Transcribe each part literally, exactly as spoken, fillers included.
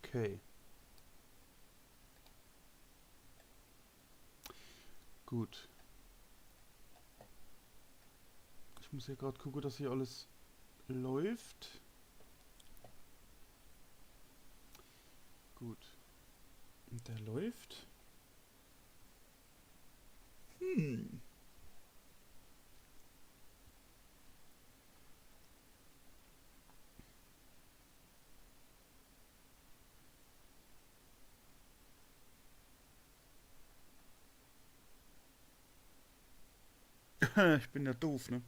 Okay. Gut. Ich muss hier grad gucke, dass hier alles läuft. Gut. Und der läuft. Hm. Ich bin ja doof, ne?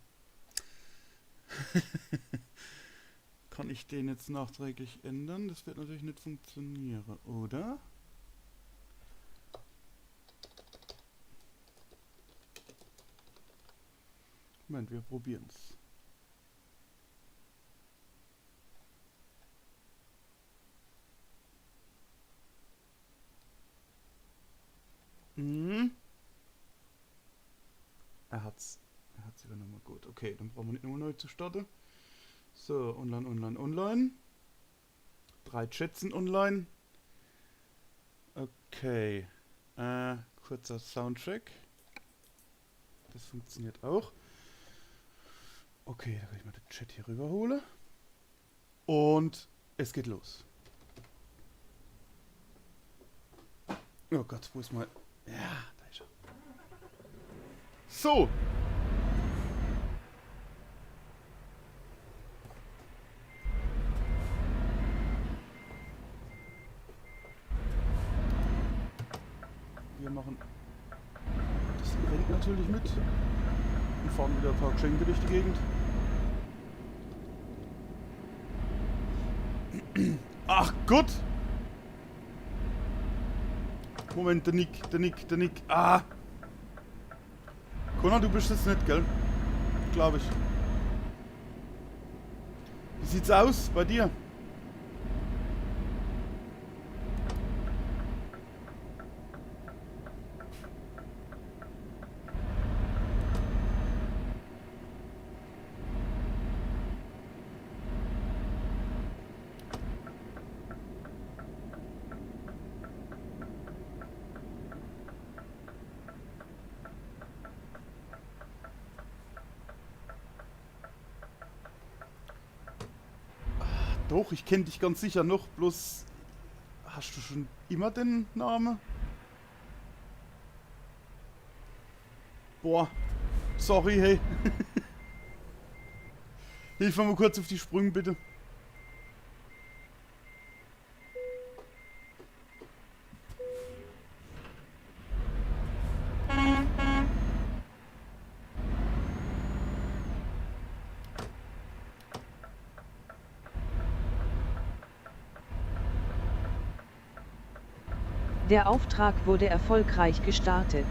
Kann ich den jetzt nachträglich ändern? Das wird natürlich net funktioniere, oder? Moment, wir probieren's. Mhm. Er hat's. Er hat's übernommen. Gut, okay, dann brauchen wir nicht nochmal neu zu starten. So, online, online, online. Drei Chats sind online. Okay. Äh, kurzer Soundcheck. Das funktioniert auch. Okay, da kann ich mal den Chat hier rüberholen. Und es geht los. Oh Gott, wo ist mein... Ja, da ist er. So. Wir machen das Event natürlich mit und fahren wieder ein paar Geschenke durch die Gegend. Ach Gott! Moment, der Nick, der Nick, der Nick. Ah! Connor, du bist es net, gell? Glaub ich. Wie sieht's aus bei dir? Ah, doch, ich kenn dich ganz sicher noch, bloß hast du schon immer den Namen? Boah, sorry, hey. Hilf mir mal kurz auf die Sprünge, bitte. Der Auftrag wurde erfolgreich gestartet.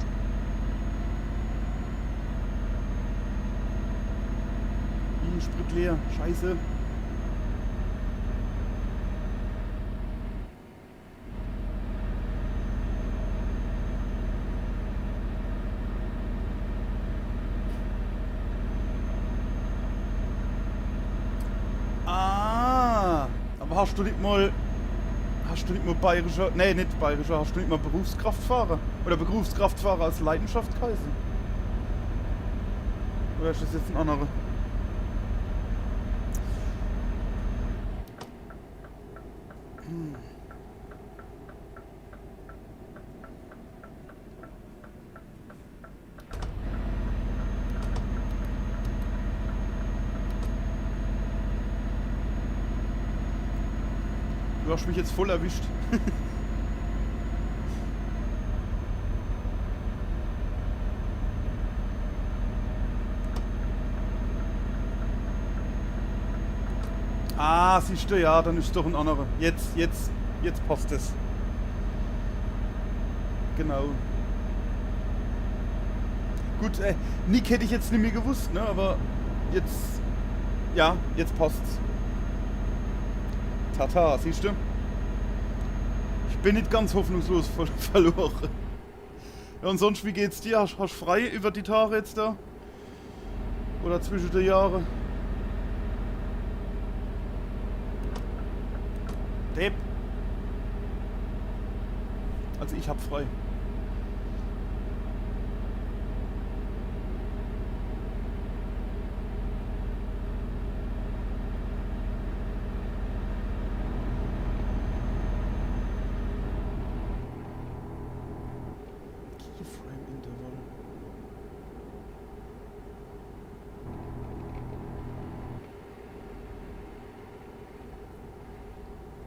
Hm, Sprit leer. Scheiße. Ah, aber hast du nicht mal, hast du nicht mal bayerischer, nee, nicht bayerischer, hast du nicht mal Berufskraftfahrer? Oder Berufskraftfahrer als Leidenschaft geheißen? Oder ist das jetzt ein anderer? Hm. Du hast mich jetzt voll erwischt. Ah, siehst du, ja, dann ist doch ein anderer. Jetzt, jetzt, jetzt passt es. Genau. Gut, äh, Nick hätte ich jetzt nicht mehr gewusst, ne? Aber jetzt, ja, jetzt passt's. Tata, siehst du? Ich bin nicht ganz hoffnungslos ver verloren. Ja, und sonst, wie geht's dir? Hast, hast frei über die Tage jetzt da? Oder zwischen den Jahren? Depp. Also ich hab frei. Keyframe Interval.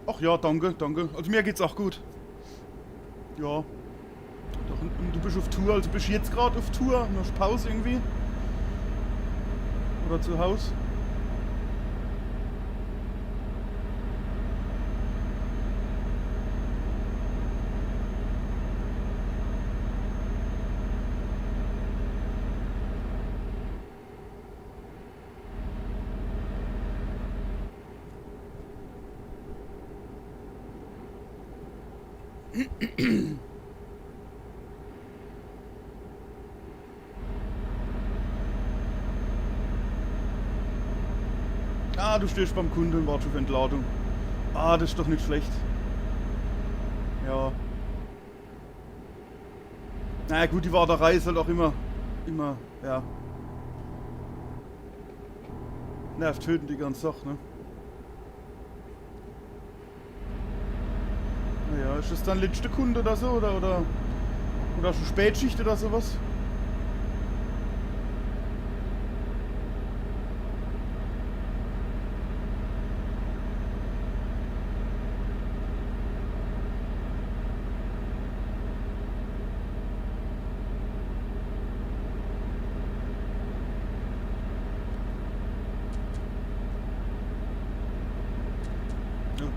Ach ja, danke, danke. Also mir geht's auch gut. Ja. Doch, und du bist auf Tour, also bist du jetzt grad auf Tour? Machst Pause irgendwie? Oder zu Haus? Ah, du stehst beim Kunde und wartest auf Entladung. Ah, das ist doch nicht schlecht. Ja. Naja gut, die Warterei ist halt auch immer, immer, ja. Nervtötend die ganze Sache, ne? Naja, ist das dann letzte Kunde oder so? Oder, oder, oder schon Spätschicht oder sowas? Ja. So,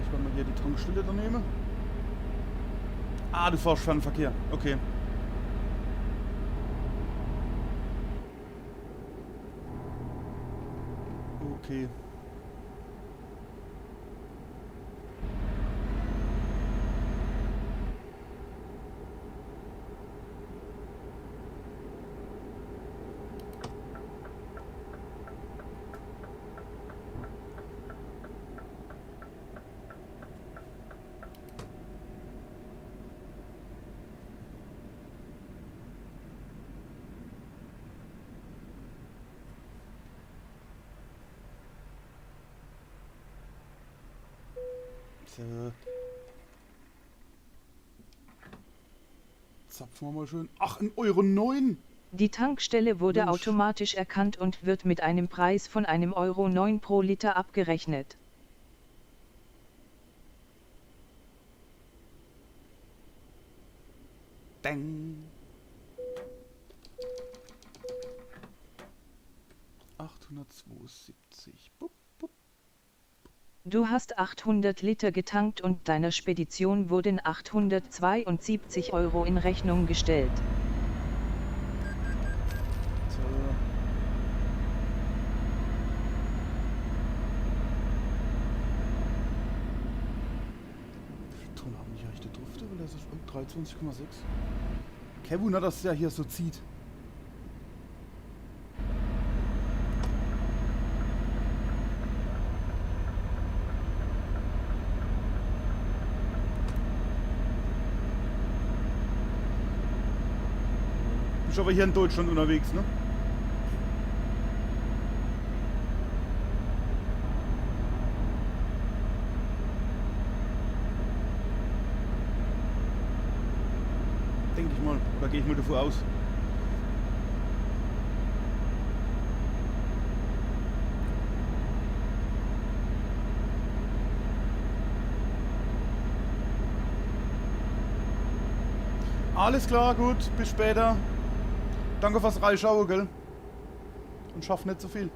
ich mach mal hier die Tankstelle daneben. Ah, du fährst Fernverkehr. Okay. Okay. So. Zapfen wir mal schön. Ach, ein Euro neun. Die Tankstelle wurde Mensch. Automatisch erkannt und wird mit einem Preis von einem Euro neun pro Liter abgerechnet. Dang. Achthundertzweiundsiebzig. Bup, bup. Du hast achthundert Liter getankt und deiner Spedition wurden achthundertzweiundsiebzig Euro in Rechnung gestellt. So. Wie viel Tonnen hab ich eigentlich do druff? Weil das is dreiundzwanzig Komma sechs. Kein Wunder, dass es ja hier so zieht. Bist aber hier in Deutschland unterwegs, ne? Denk ich mal. Oder geh ich mal davon aus. Alles klar, gut. Bis später. Danke fürs Reinschaue, gell? Und schaff net so viel.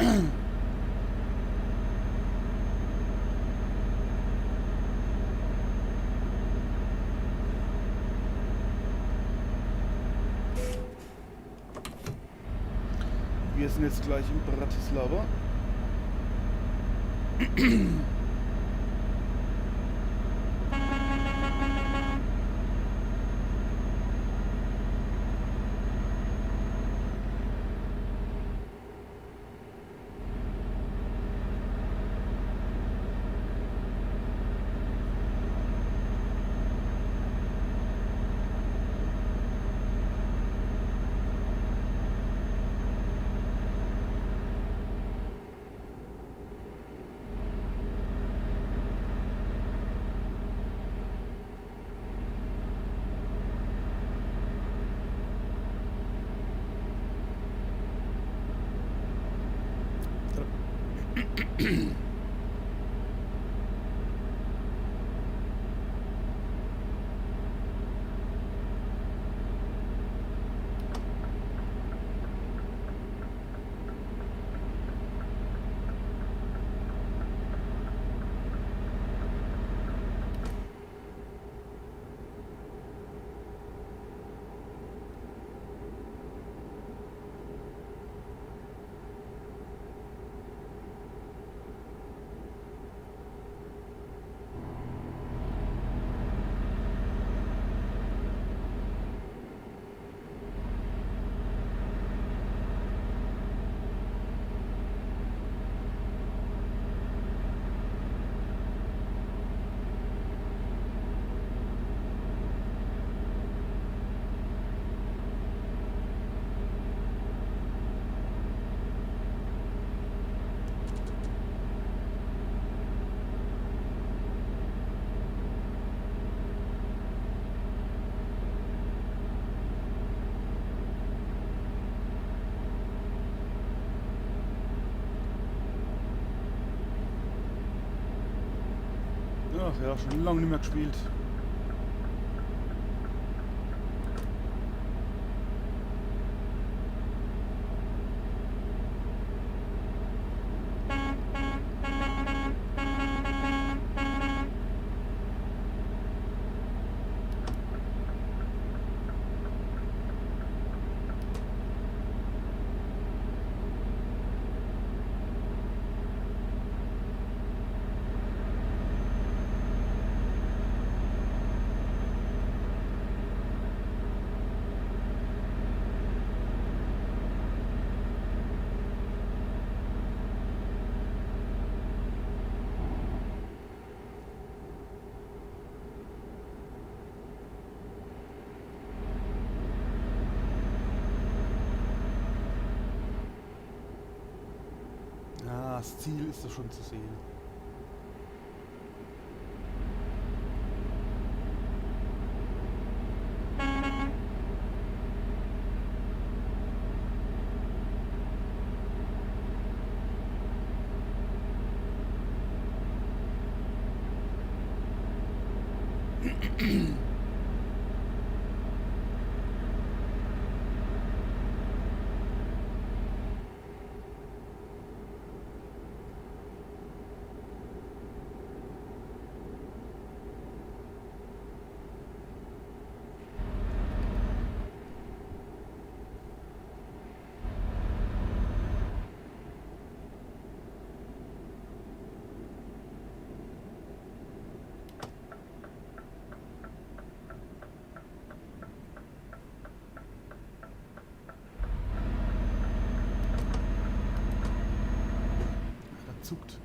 Wir sind jetzt gleich in Bratislava. Ach ja, schon lang nimmer gespielt. Ah, das Ziel ist doch schon zu sehen. Verzuckt.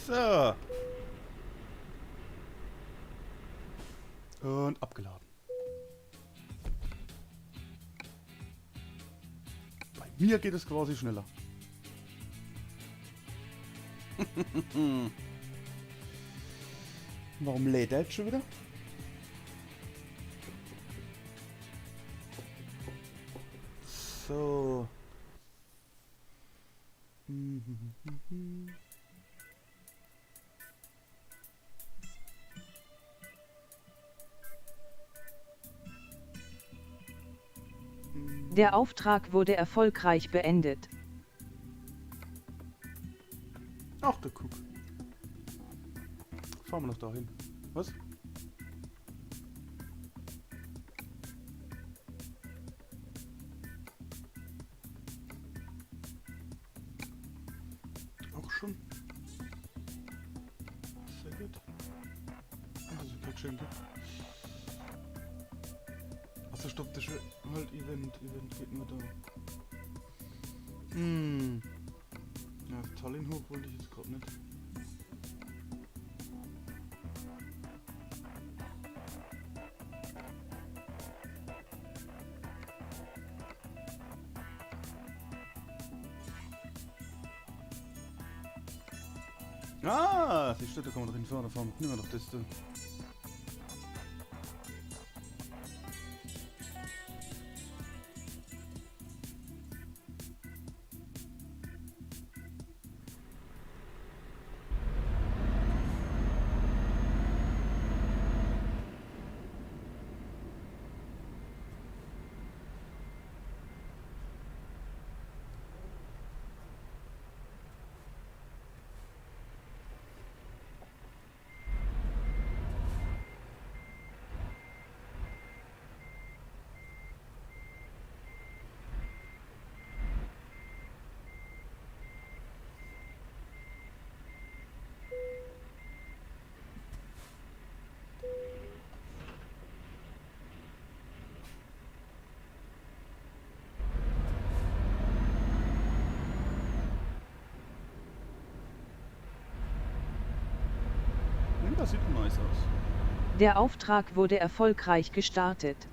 So. Und abgeladen. Bei mir geht es quasi schneller. Warum lädt er jetzt schon wieder? So. Der Auftrag wurde erfolgreich beendet. Ach, der Kuck. Fahren wir noch dahin. Was? Auch schon. Sehr gut. Ah, das ist ganz schön, gell? Also stopp, das ist halt Event. Event geht nur da. Hm. Ja, Tallinn hoch wollte ich jetzt gerade nicht. Ah, siehst du, da kann man doch hinfahren, da fahren wir, nehmen wir doch das da. Hm, das sieht nice aus. Der Auftrag wurde erfolgreich gestartet.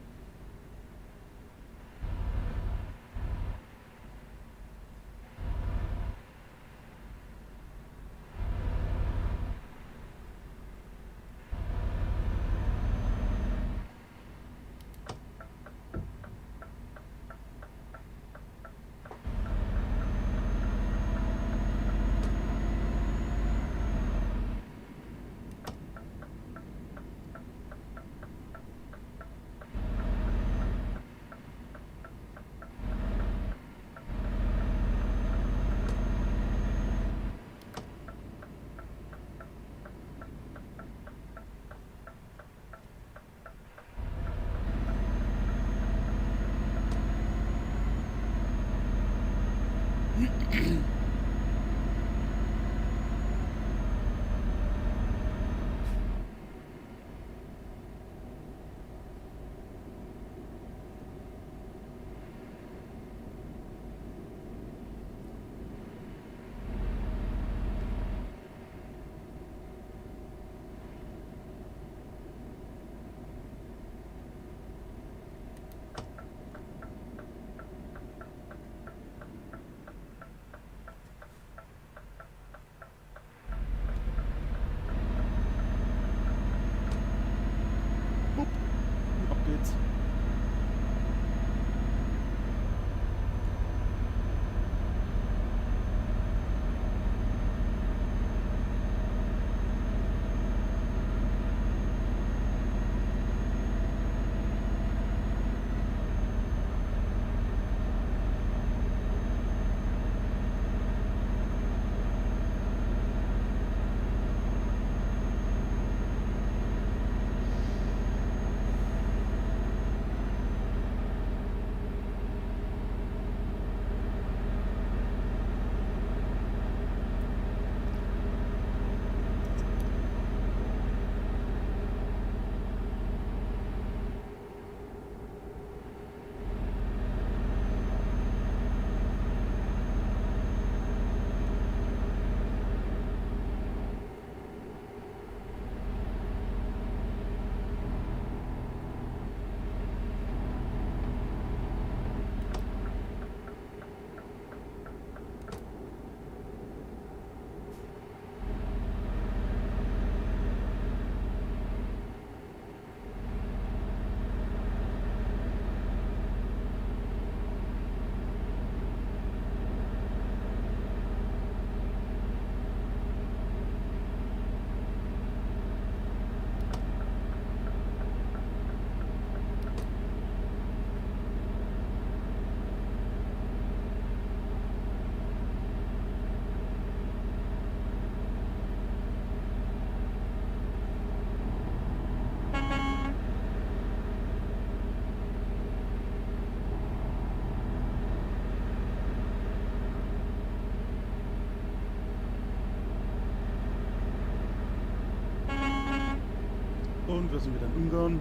Do sin mer dann in Ungarn.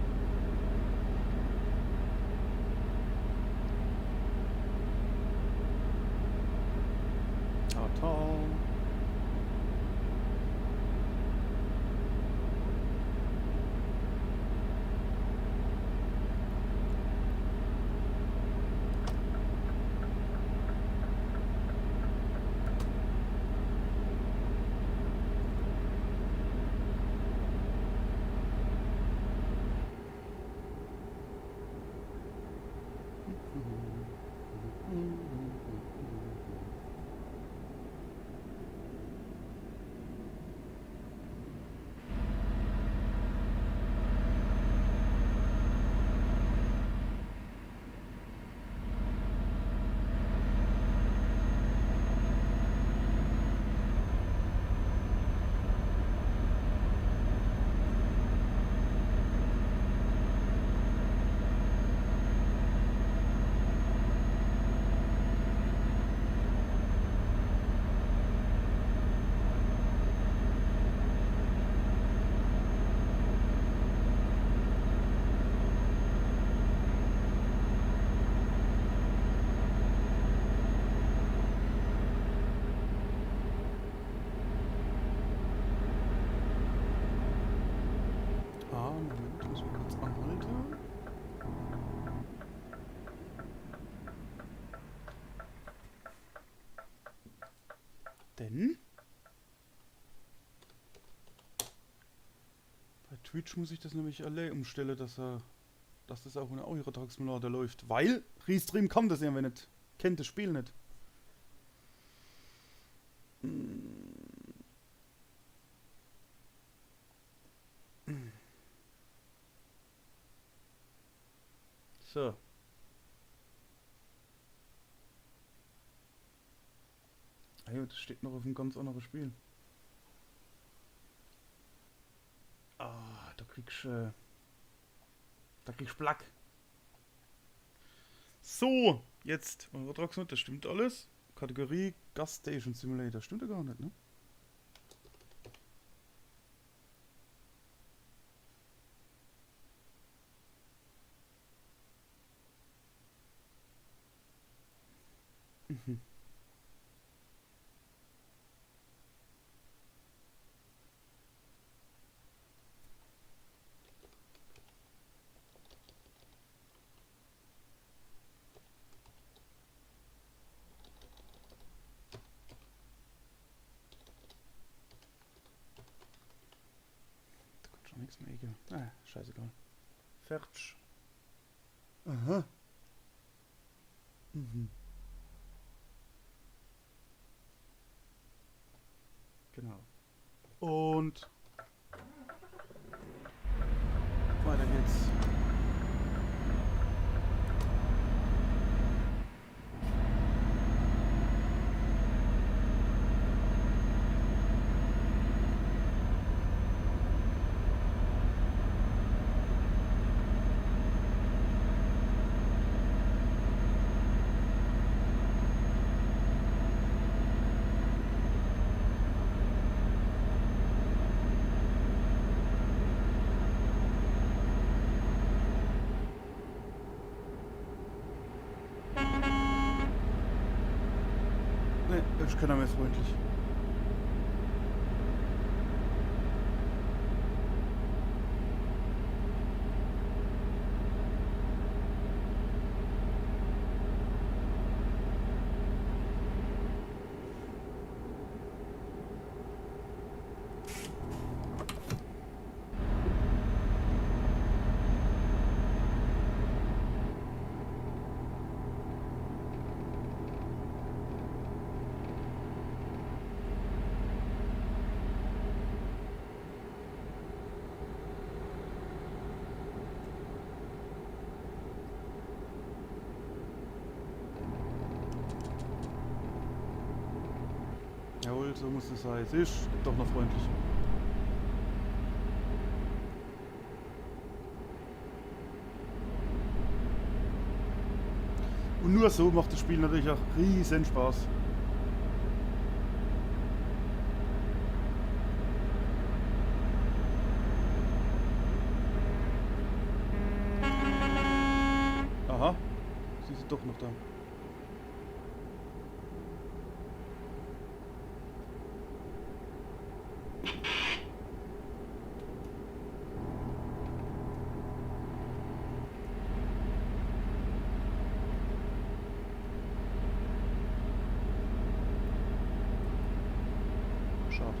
Tata. Ah, Moment, muss mer kurz anhalte. Denn bei Twitch muss ich des nämlich alle umstelle, dass er, dass des aa ohne Euro Truck Simulator laaft, weil Restream kann des irgendwie net, kennt des Spiel net. So. Ah jo, des steht noch uff em ganz annere Spiel. Ah, do kriegsch, äh, do kriegsch Plack. So, jetzt, Euro Truck Simulator, des stimmt alles. Kategorie Gas Station Simulator, stimmt jo gar net, ne? Mhm. Do kann schun nix mehr, egal. Ah, scheißegal. Fertig. Aha. Mhm. Genau. Und weiter geht's. Nee, is kenner mehr freundlich. Jawohl, so muss es sein. Siehsch, doch noch freundlich. Und nur so macht das Spiel natürlich auch riesen Spaß. Ah, sie is doch noch da. Schad.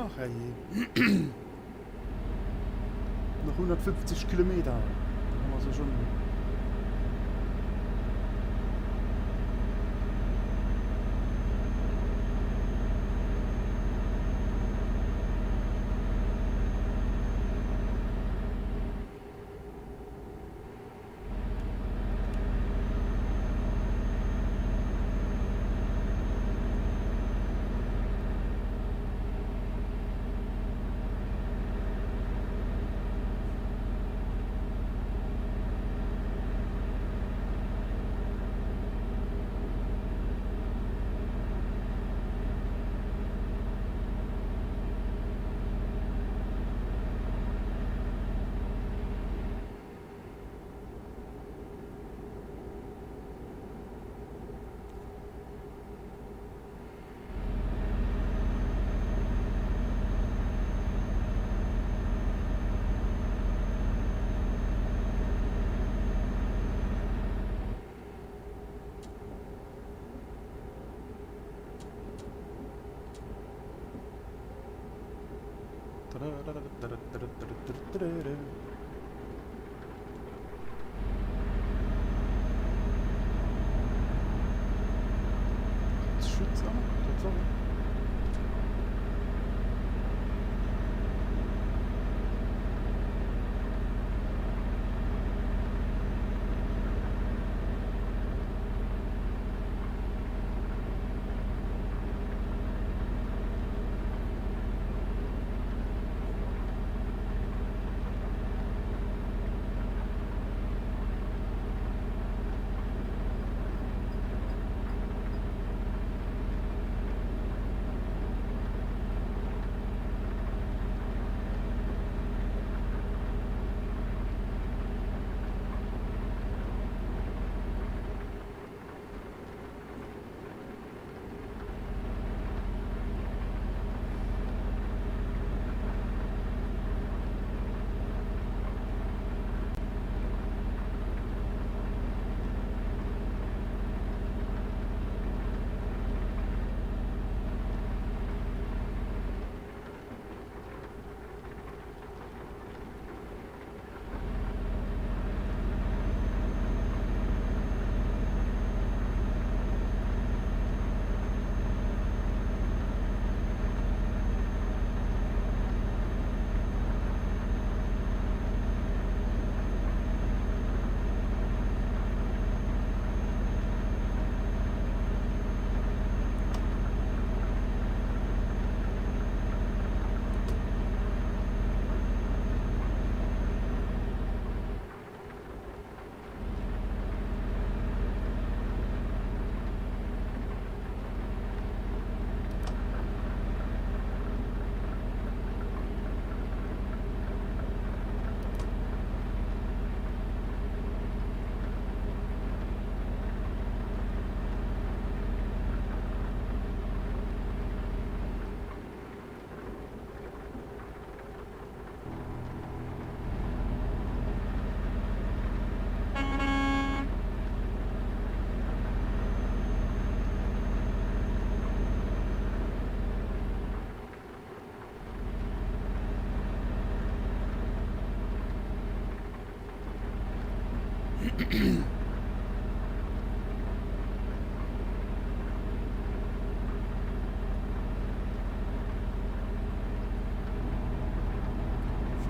Ach, herrje. Noch hundertfünfzig Kilometer. Dann hämmer se schun. Schütz an, tatsächlich.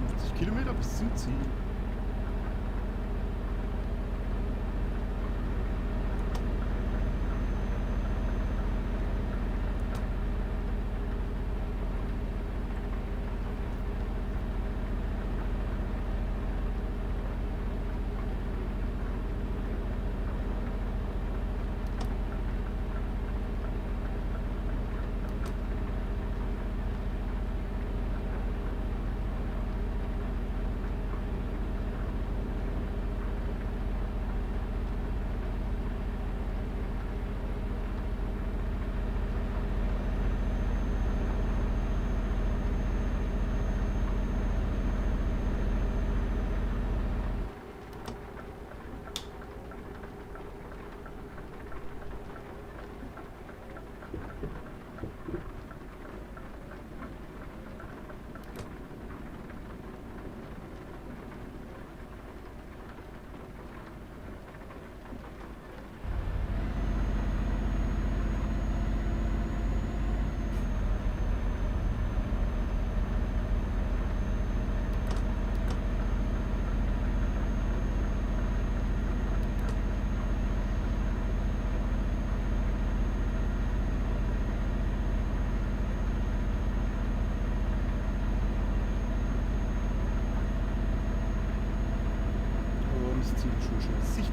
Fünfzig Kilometer bis zum Ziel.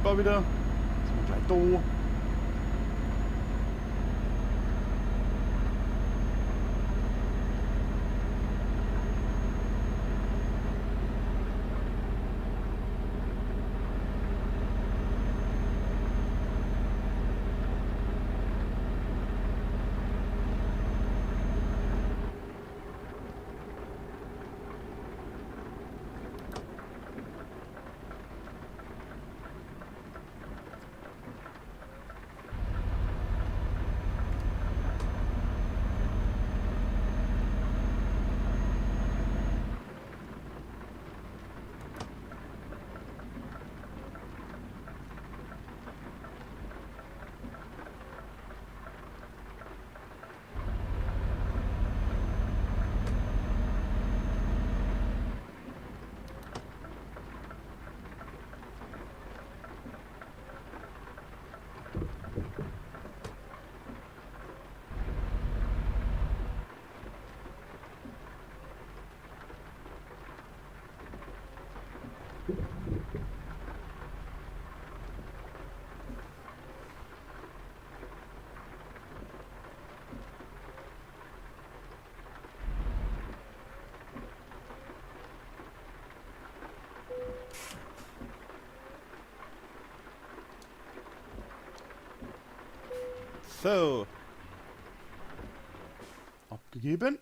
War wieder. Sin mer gleich do. So. Abgegeben.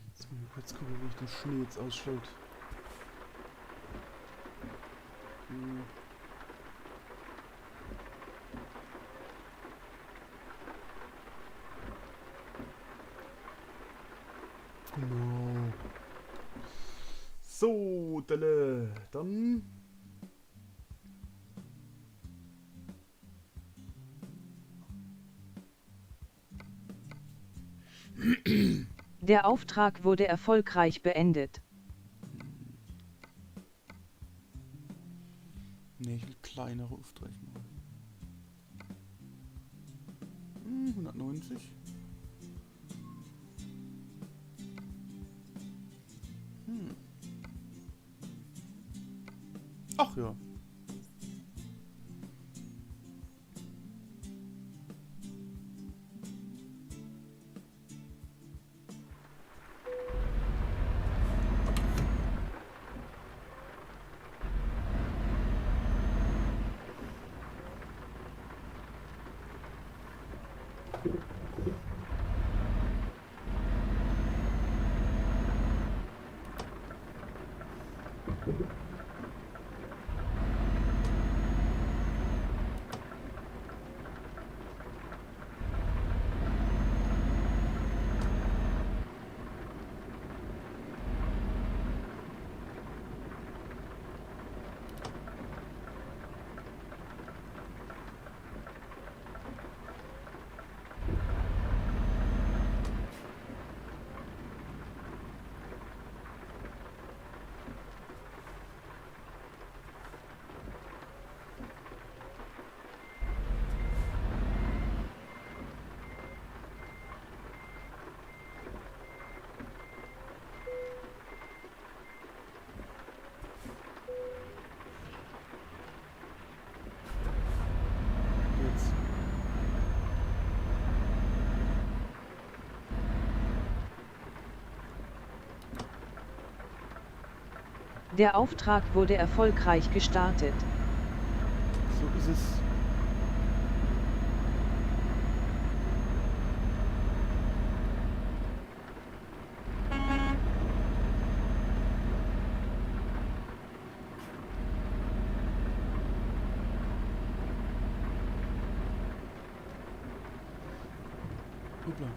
Jetzt muss ich kurz gucken, wie ich den Schnee jetzt ausschalt. Hm. Genau. So, Delle, dann. Der Auftrag wurde erfolgreich beendet. Nee, ich will kleinere Aufträge machen. Hm, hundertneunzig. Hm. Ach ja. Jetzt. Der Auftrag wurde erfolgreich gestartet. So is es. Hoppla.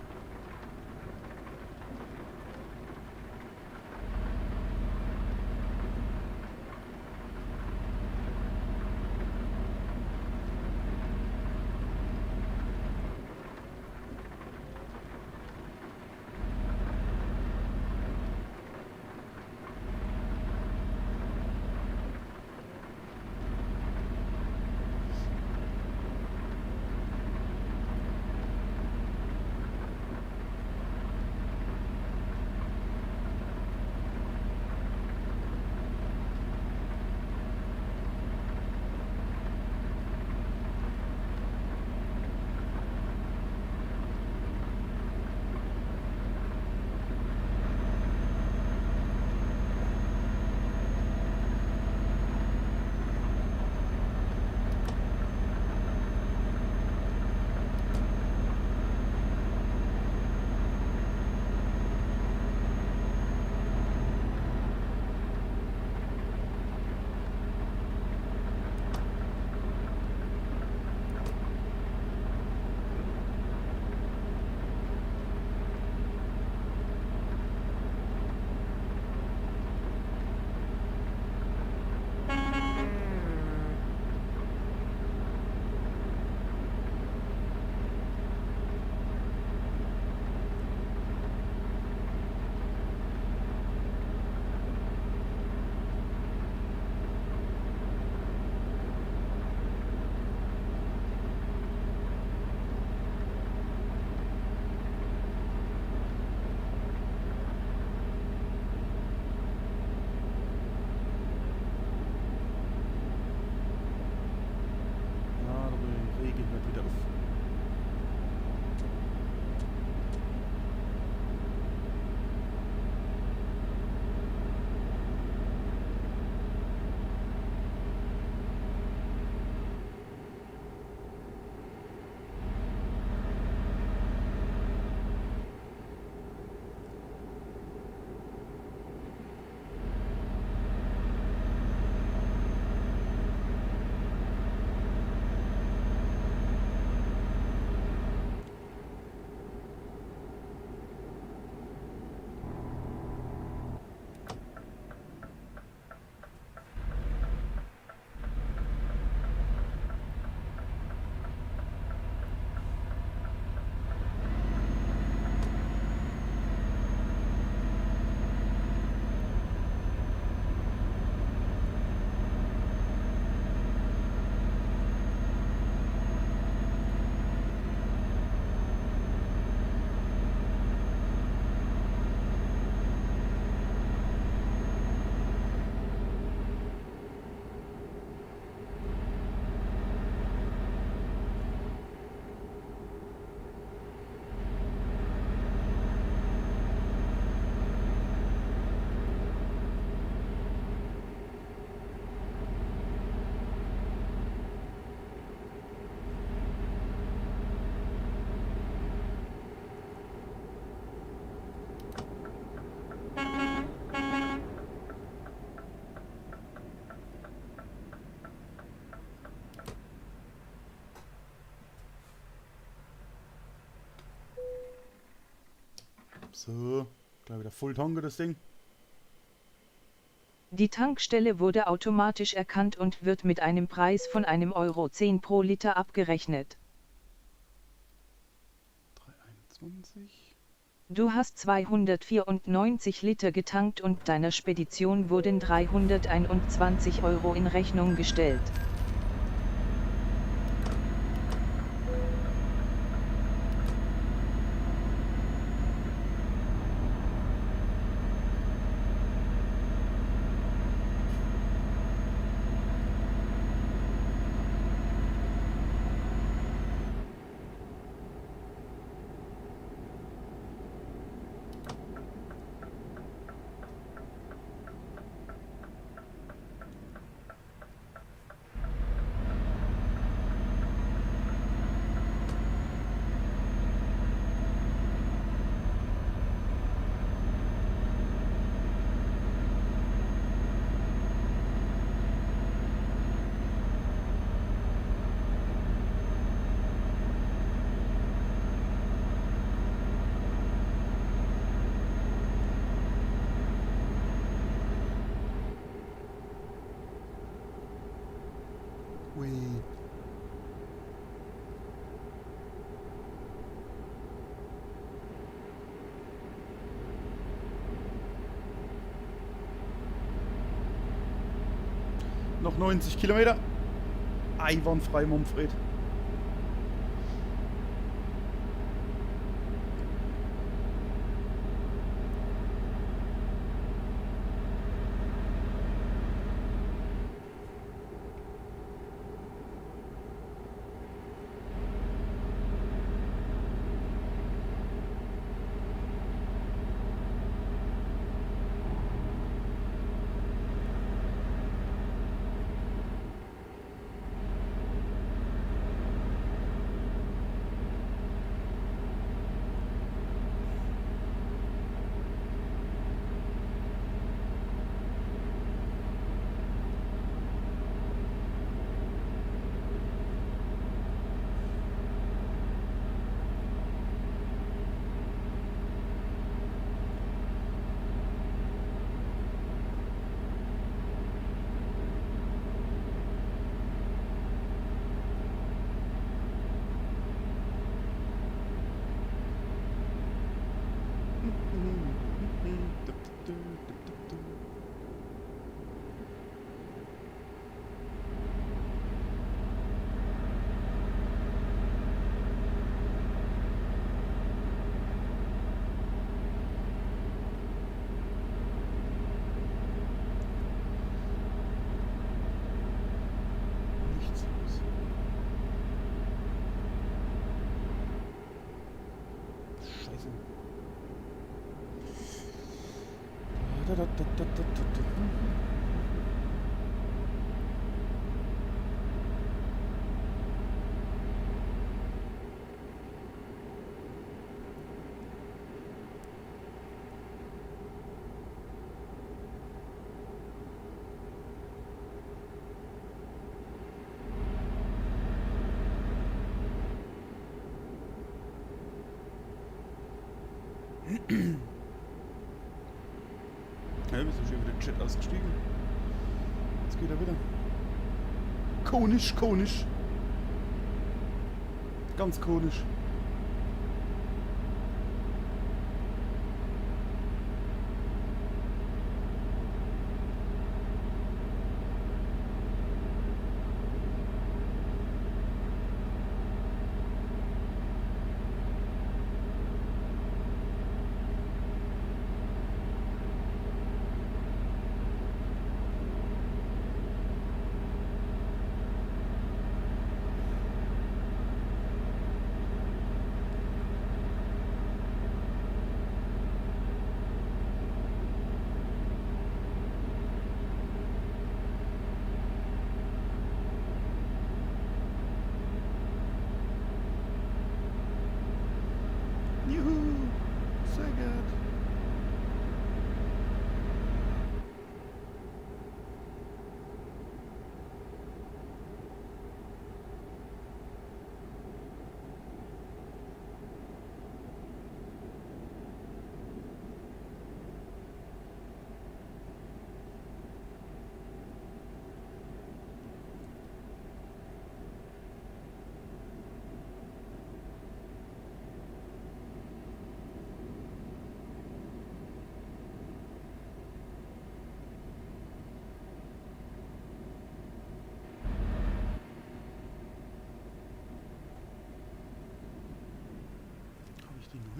So, gleich wieder Full Tanke das Ding. Die Tankstelle wurde automatisch erkannt und wird mit einem Preis von einem Euro zehn pro Liter abgerechnet. Drei einundzwanzig. Du hast zweihundertvierundneunzig Liter getankt und deiner Spedition wurden dreihunderteinundzwanzig Euro in Rechnung gestellt. Ui. Noch neunzig Kilometer. Einwandfrei, Manfred. Nichts los. Scheiße. Ja, wir sind schon wieder Chat ausgestiegen. Jetzt geht er wieder. Konisch, konisch. Ganz konisch.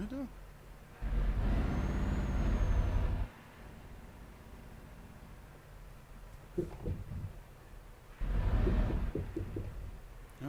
Bitte? Ja.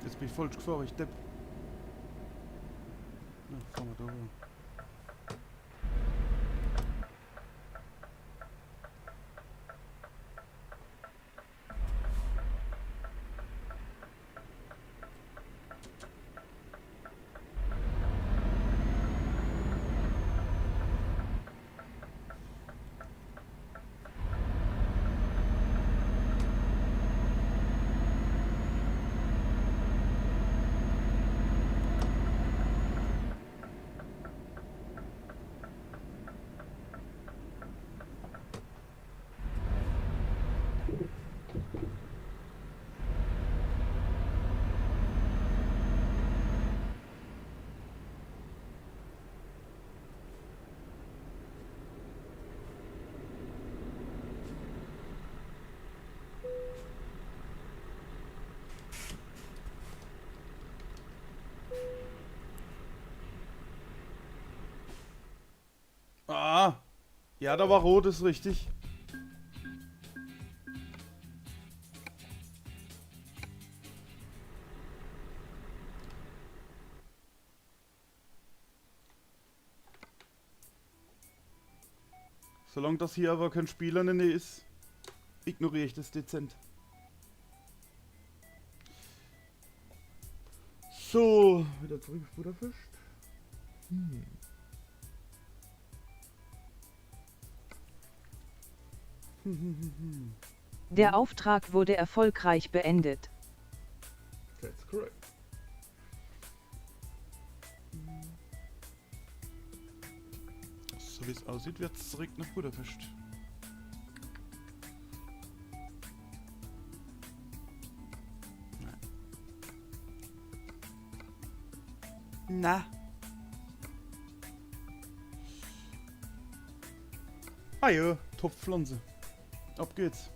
Jetzt bin ich falsch gefahren, ich Depp. Na, fahren wir da rüber. Ah, ja, da war rot, is richtig. Solang das hier aber kein Spieler in der Nähe ist, ignoriere ich das dezent. So, wieder zurück auf Budapest. Hm. Der Auftrag wurde erfolgreich beendet. That's correct. So wie es aussieht, wird's zurück nach Budapest. Na. Ah ja, Topfpflanze. Ab geht's.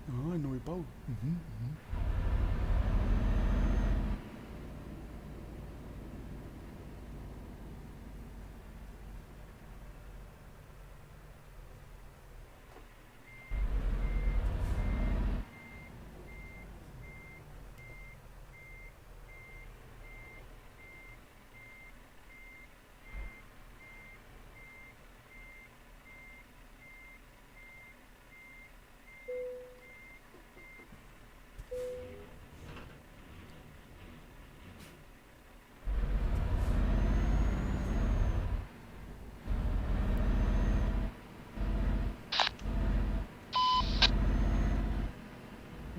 Ah, Neubau. Mhm, mhm.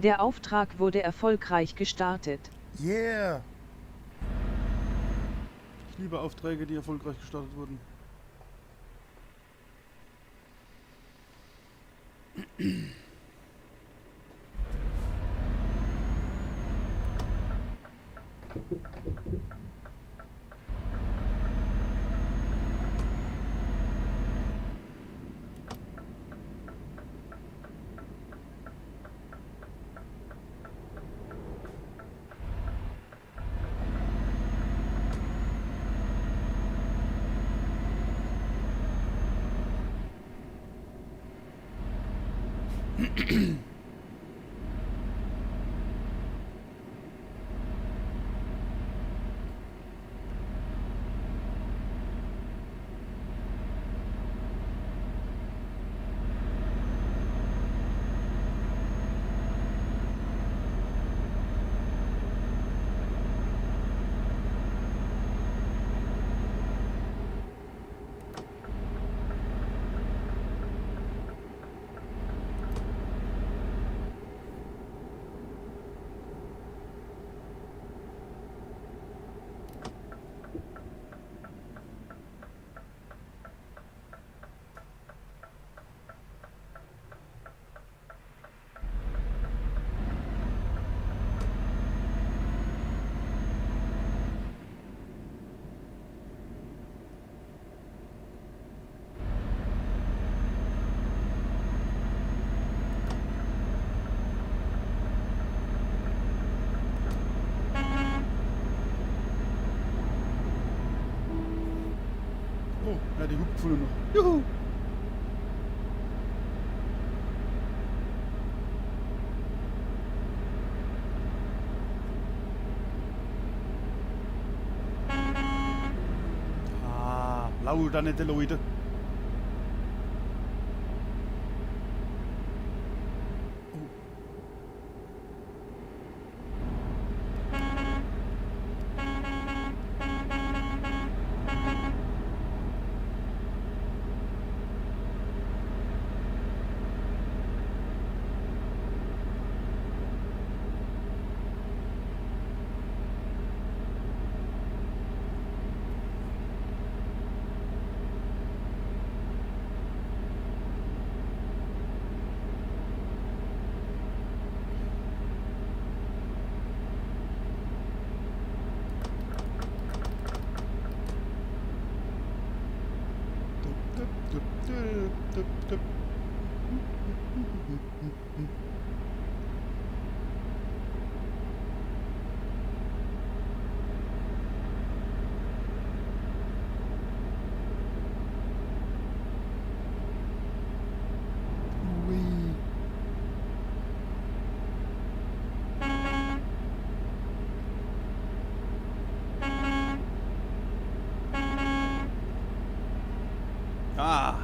Der Auftrag wurde erfolgreich gestartet. Yeah! Ich liebe Aufträge, die erfolgreich gestartet wurden. Oh, ja, die hupft voll noch. Juhu! Ah, lauter net, Leute. Oh. Ah.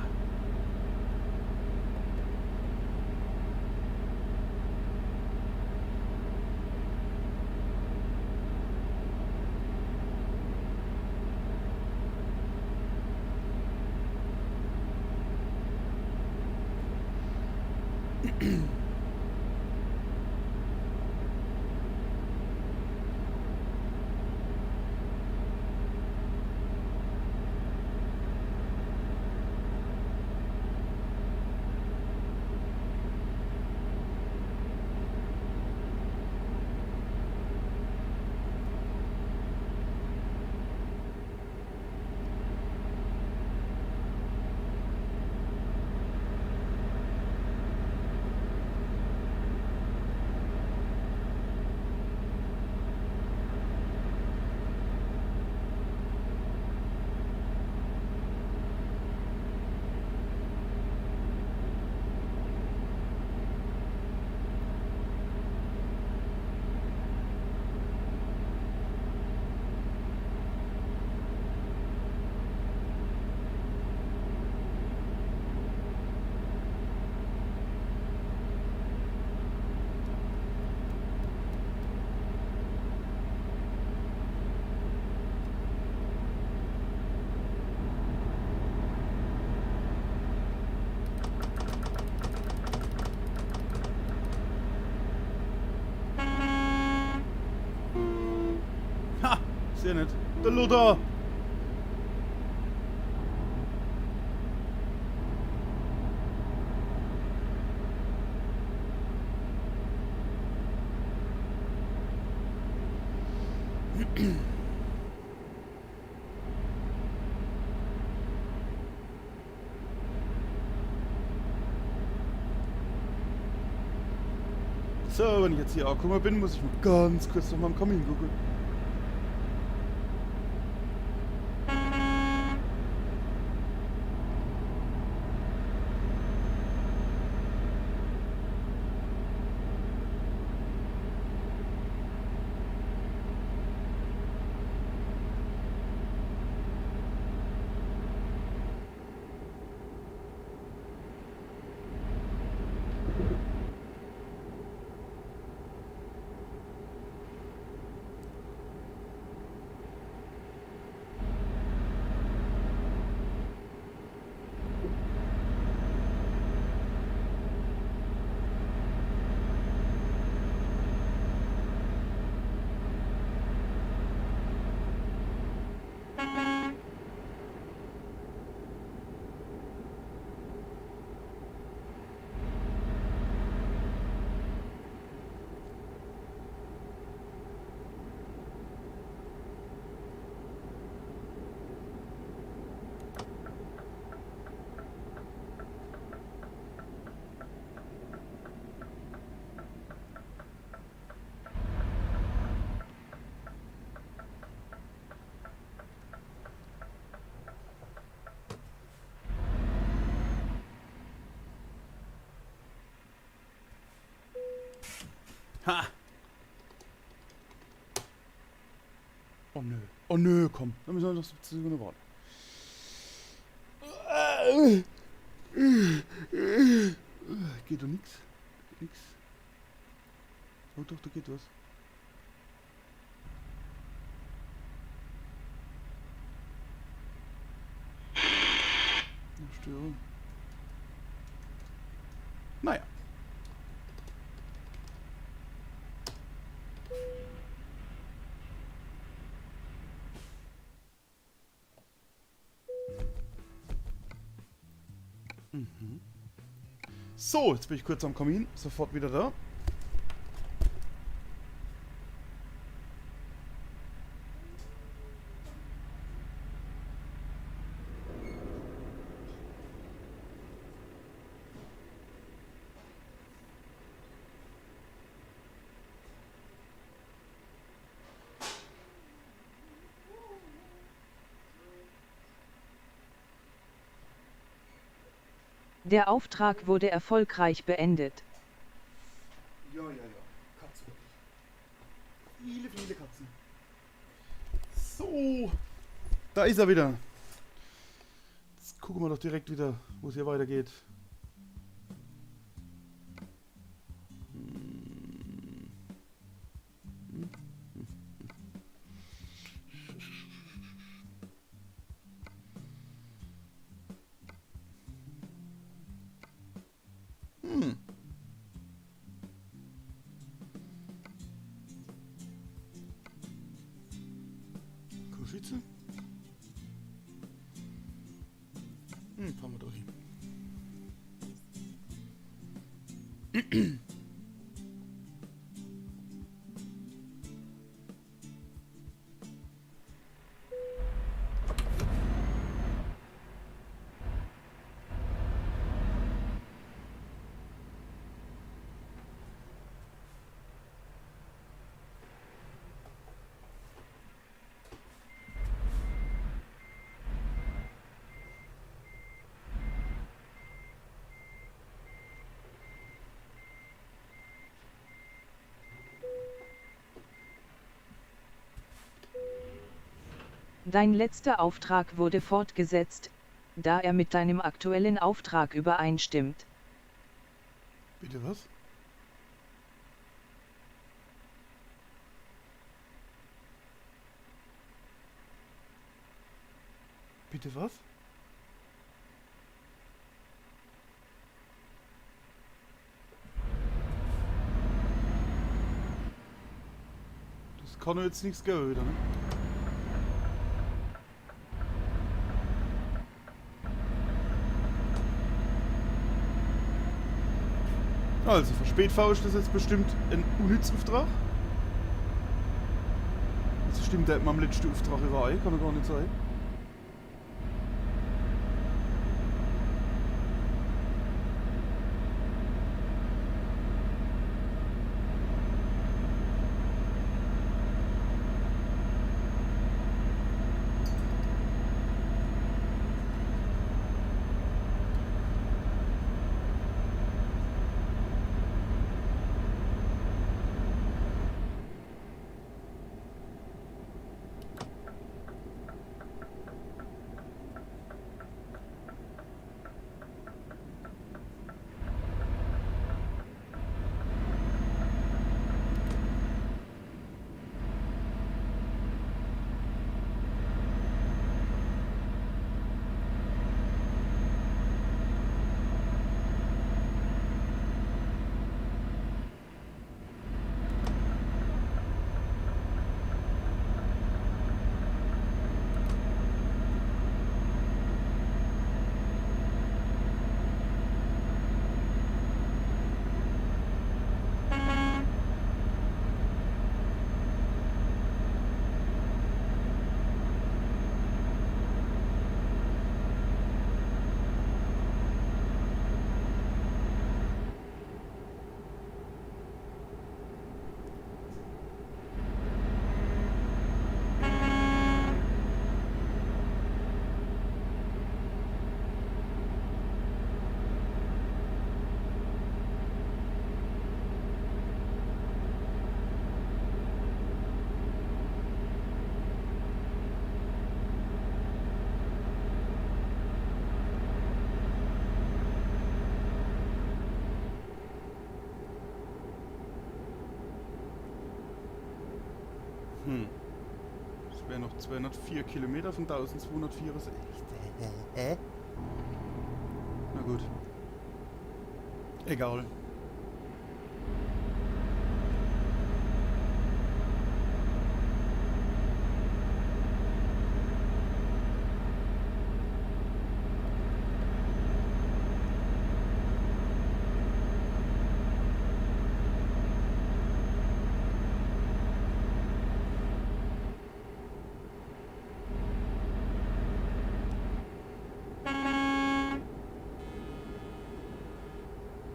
Ha! Sehr nett. Der Luther! So, wenn ich jetzt hier angekommen bin, muss ich mal ganz kurz nach meinem Kamin gucken. Ha! Oh nö. Oh nö, komm. Dann misse mer noch siebzeh Sekunde warte. Geht doch nix. Geht nix. Oh doch, da geht was. Noch Störung. Naja. Mhm. So, jetzt bin ich kurz am Kamin, sofort wieder da. Der Auftrag wurde erfolgreich beendet. Ja, ja, ja. Katze. Viele, viele Katzen. So. Da is er wieder. Jetzt gucke mer doch direkt wieder, wo's hier weitergeht. Hm. Hm. Koschitze? Hm, fahre mer doch hin. Dein letzter Auftrag wurde fortgesetzt, da er mit deinem aktuellen Auftrag übereinstimmt. Bitte was? Bitte was? Das kann doch jetzt nix gewwe wieder, ne? Also, fer Spätfahrer is das jetzt bestimmt en Unnützufftrag. Das stimmt, der hat mit dem letschte Ufftrag iwwerei, kann doch gar net sei. Noch zweihundertvier Kilometer von tausendzweihundertvierundsechzig. Hä? Na gut. Egal.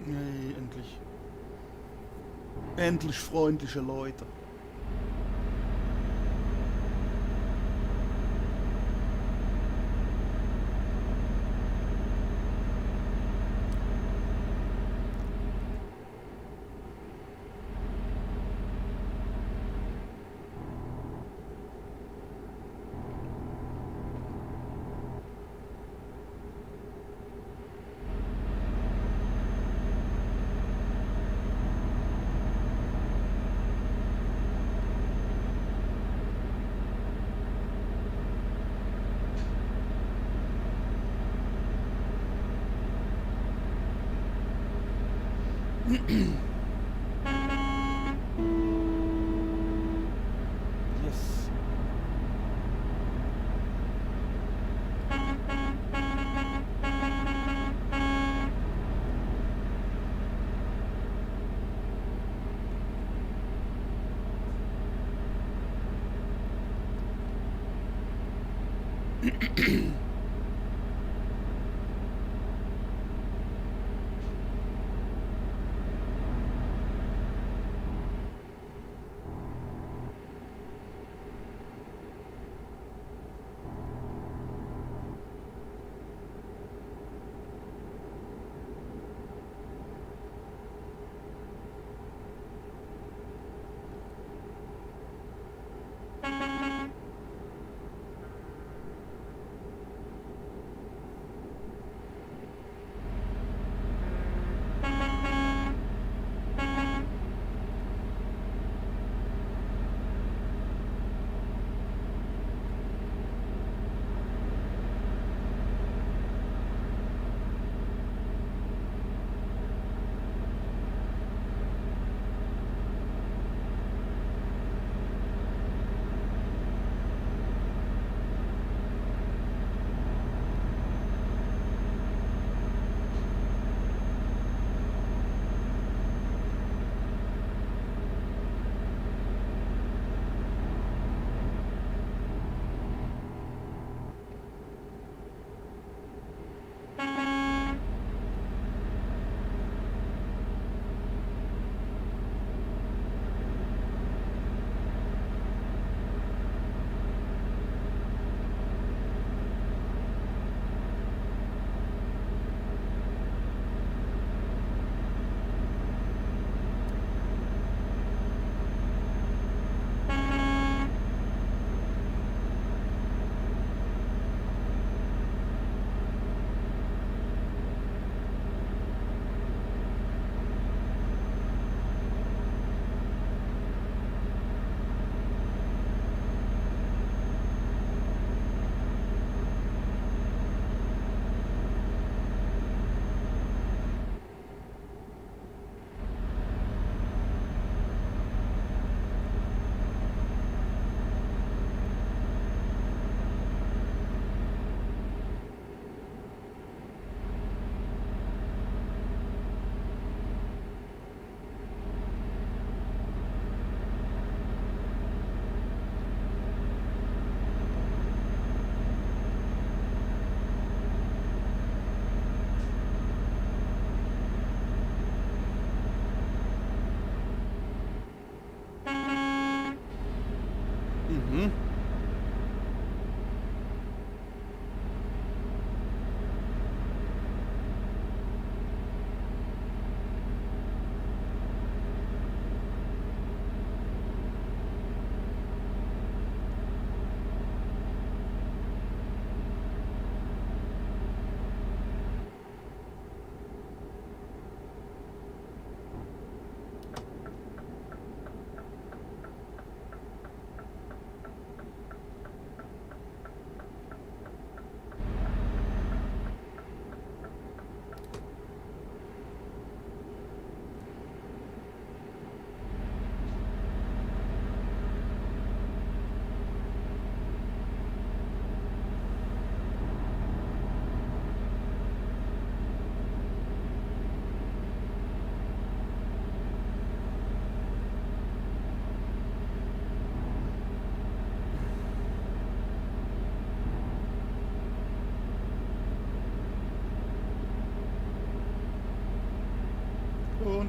Hey, endlich. Endlich freundliche Leute. Yes.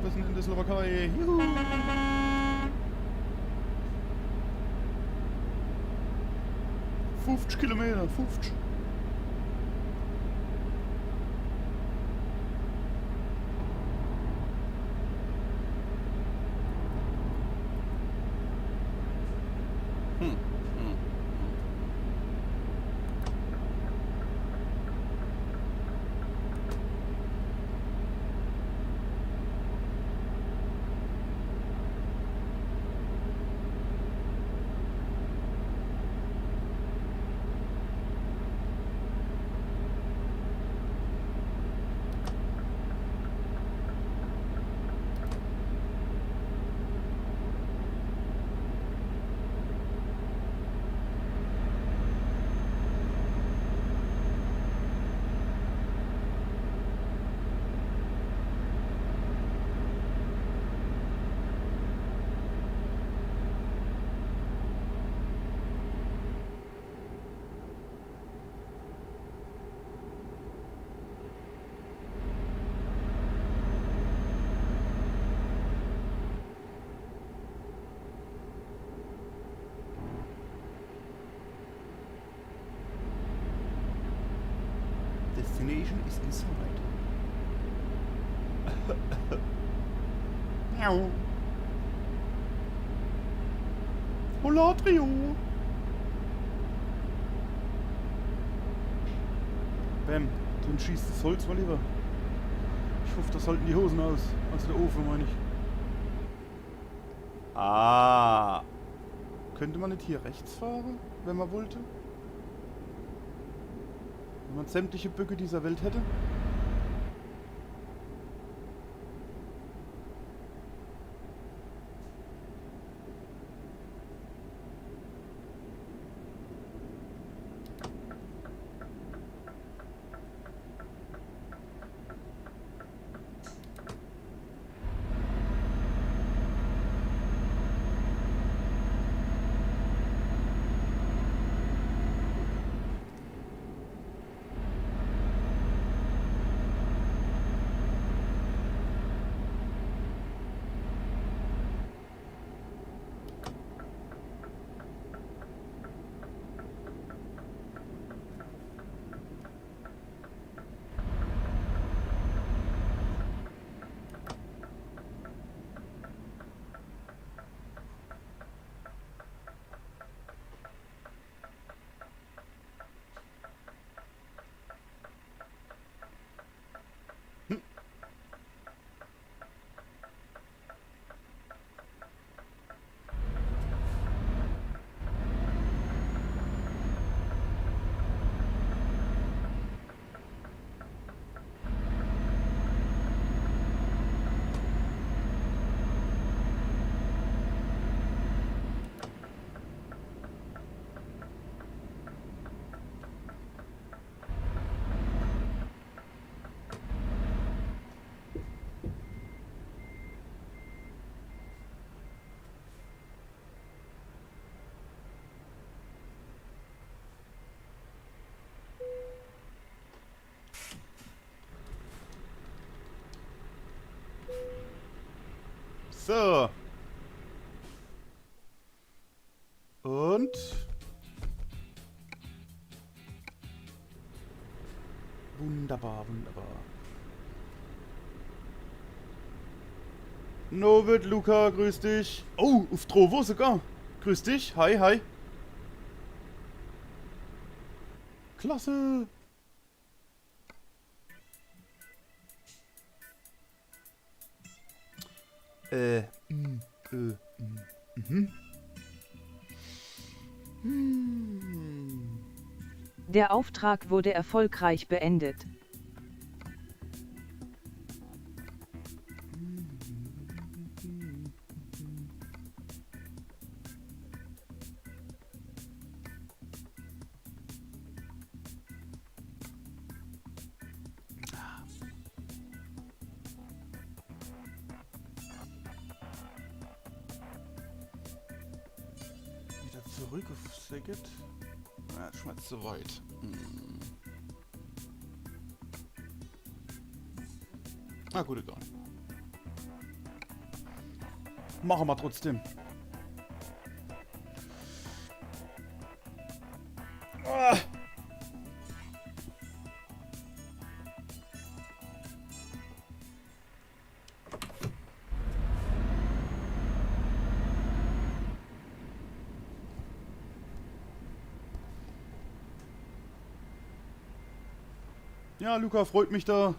Wir sind in der Slowakei. Juhu. Fünfzig Kilometer, fünfzig. Hm, hm, hm. Destination is inside. Miau. Hola, Trio. Bam, dann schießt das Holz mal lieber. Ich hoffe, das halten die Hosen aus. Also der Ofen, meine ich. Ah. Könnte man nicht hier rechts fahren, wenn man wollte? Wenn man sämtliche Böcke dieser Welt hätte? So. Und? Wunderbar, wunderbar. Norbert, Luca, grüß dich. Oh, uff Trovo sogar. Grüß dich, hi, hi. Klasse. Äh, mm, äh, mm, mhm. Hm. Der Auftrag wurde erfolgreich beendet. Wieder zurück auf Saget. Ah, das ist schon mal zu weit. Hm. Na gut, egal. Mache mer trotzdem. Ah. Ja, Luca, freut mich do,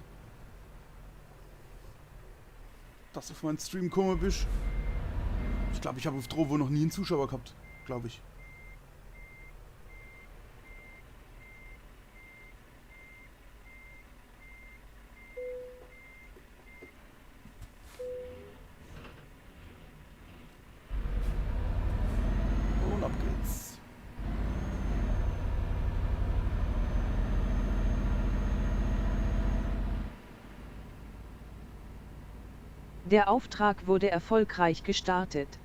dass du uff mein Stream kumme bisch. Ich glaab, ich hab uff Trovo noch nie en Zuschauer gehabt, glaab ich. Und ab geht's. Der Auftrag wurde erfolgreich gestartet.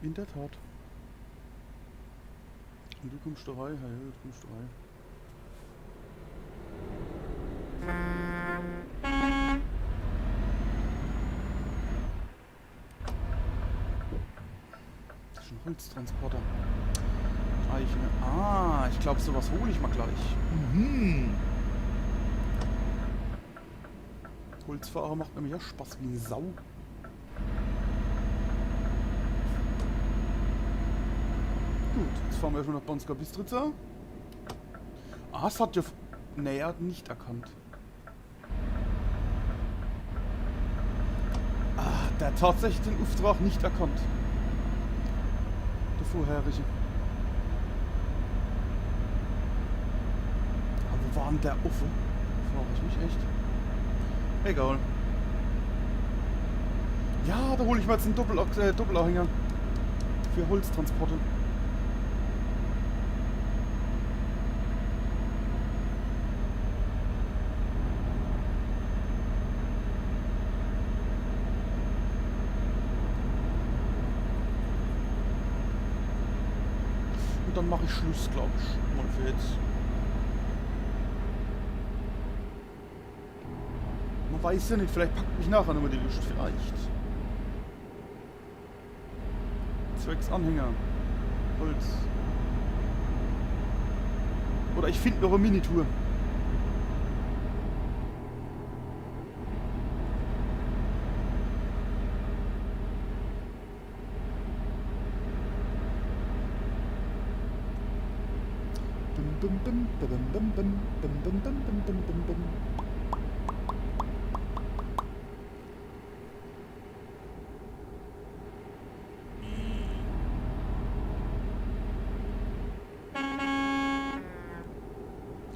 In der Tat. Und du kummsch do rei, ja, ja, du kummsch do rei. Das is en Holztransporter. Eichne. Ah, ich glaab, so was hol ich mer gleich. Mhm. Holzfahre macht nämlich aa Spaß wie Sau. Gut, jetzt fahre mer erschmol noch Banská Bystrica. Ah, es hat jo f-, nee, er hat net erkannt. Ah, der hat tatsächlich den Ufftrag net erkannt. Der vorherige. Awwer wo war dann der offe? Frag ich mich echt. Egal. Ja, do hol ich mer jetzt en Doppel-, äh, Doppelanhänger. Für Holztransporte. Und dann mach ich Schluss, glaub ich, mol für jetzt. Mer weiß jo net, vielleicht packt mich nachher nochmol die Luscht, vielleicht. Zwecks Anhänger. Holz. Oder ich find noch e Minitour. Bim, bim, bim, bim, bim, bim.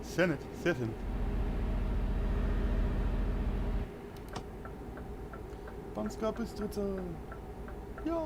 Sehr nett, sehr schön. Banská Bystrica. Ja.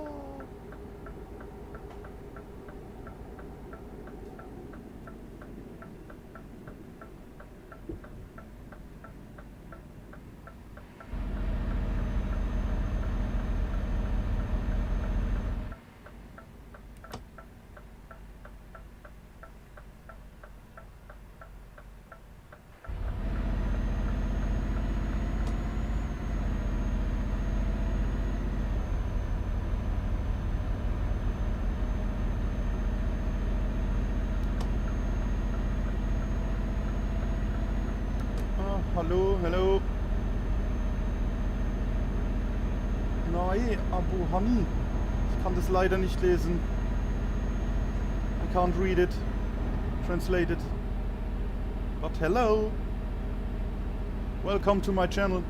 Ah, hallo, hallo. Nein, Abu Hani. Ich kann das leider nicht lesen. I can't read it. Translate it. But hello. Welcome to my channel.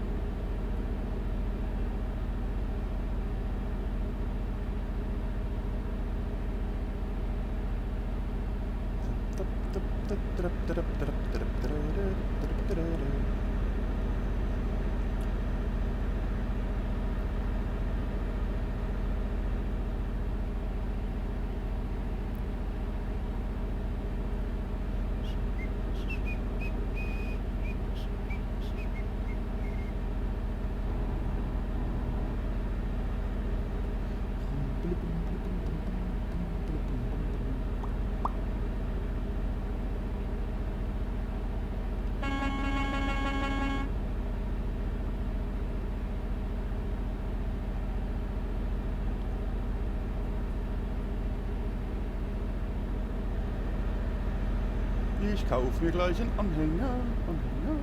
Ich kauf mir gleich en Anhänger. Anhänger.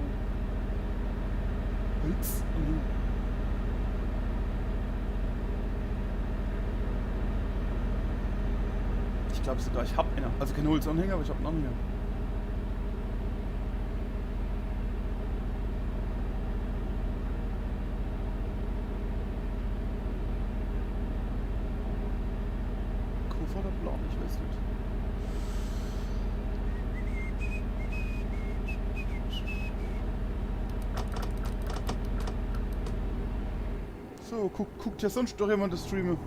Holzanhänger. Ich glaub sogar, ich hab eener. Also kein Holzanhänger, aber ich hab en Anhänger. Koffer oder Plan? Ich weiß net. So, guck, guckt ja sonst doch jemand das Streame.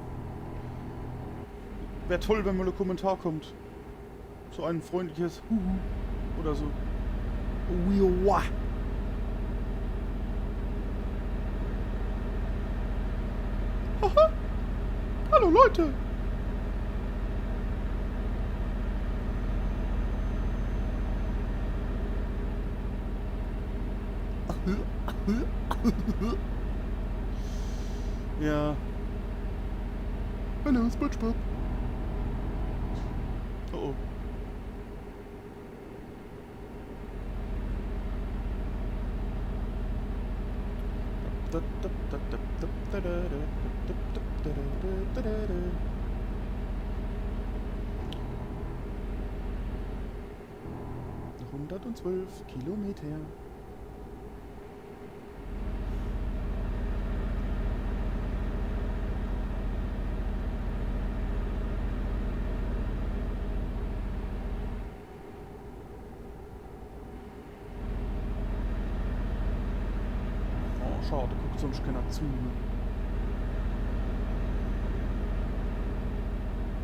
Wär toll, wenn mal en Kommentar kommt. So ein freundliches Huhu oder so. Uiuah. Haha. Hallo Leute. Ja. Hallo, SpongeBob. Oh oh. Hundertzwölf Kilometer. Oh, schade, guckt sonst keiner zu, ne?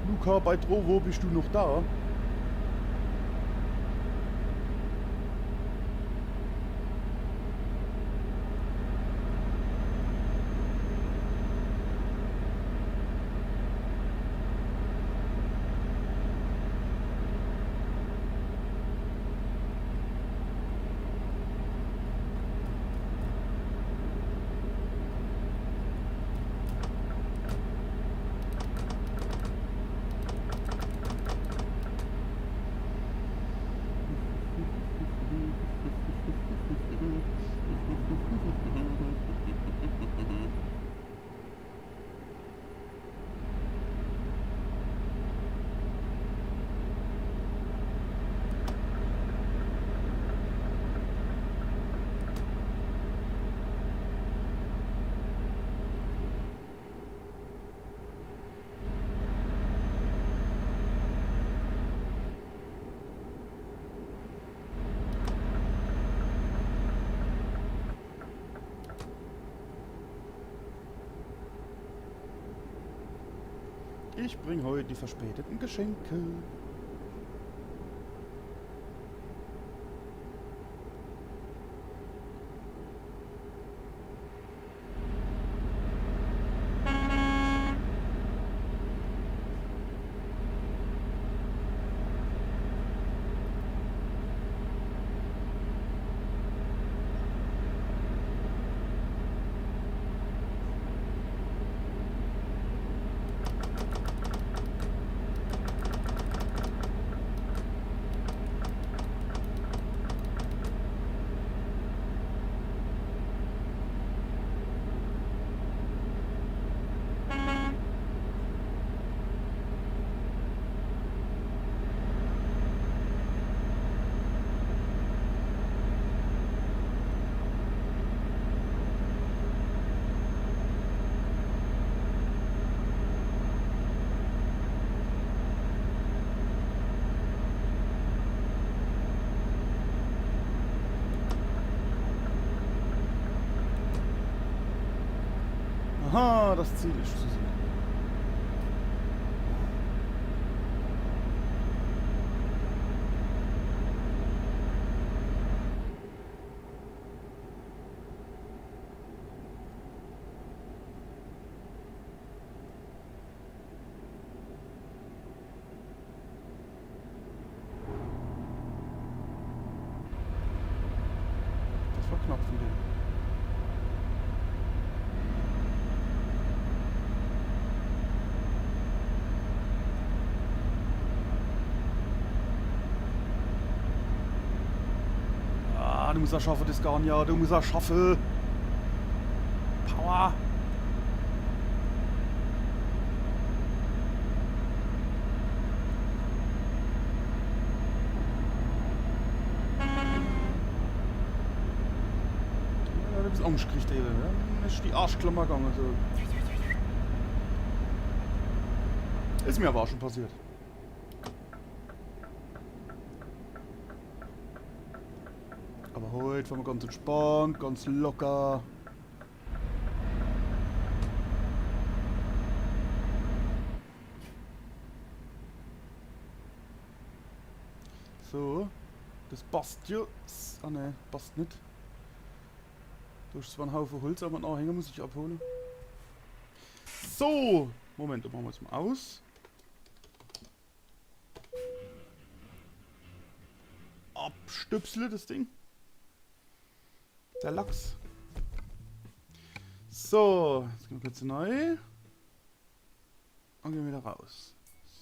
Luca bei Trovo, bist du noch da? Ich bring heut die verspäteten Geschenke. Aha, das Ziel ist zu sehen. Das war knapp von dem. Du musst das schaffe, das Scania, du musst das schaffe. Power. Ja, du bist angeschricht, ey. Dann is die Arschklammer gegangen. Also. Is mir aber auch schon passiert. Aber heute fahren wir ganz entspannt, ganz locker. So. Das passt ja. S-, ah, ne, passt nicht. Du hast zwar einen Haufen Holz, aber einen Anhänger muss ich abholen. So. Moment, dann machen wir es mal aus. Abstüpsle das Ding. Der Lachs. So, jetzt gehen wir kurz neu. Und gehen wieder raus.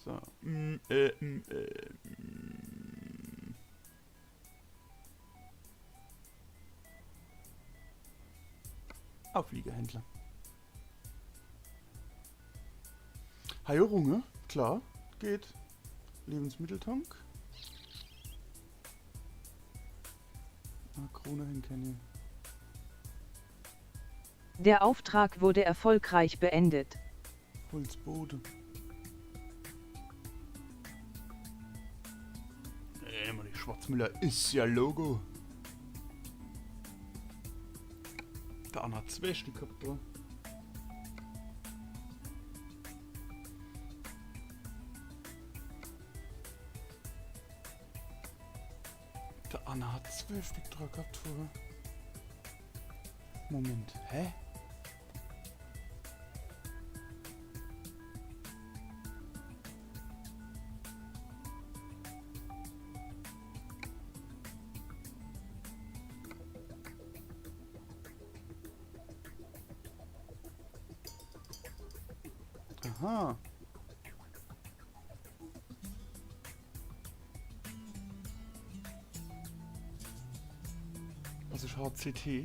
So. Mm, äh, mm, äh, mm. Aufliegerhändler. Heilrunge, klar, geht. Lebensmitteltank. Ah, Krone hin, Kenny. Der Auftrag wurde erfolgreich beendet. Holzbode. Ey, Mann, die Schwarzmüller is ja Logo. Der Anna hat zwei Stück gehabt, oder? Der Anna hat zwölf Stück dran gehabt vorher. Moment, hä? Aha. Was is H C T?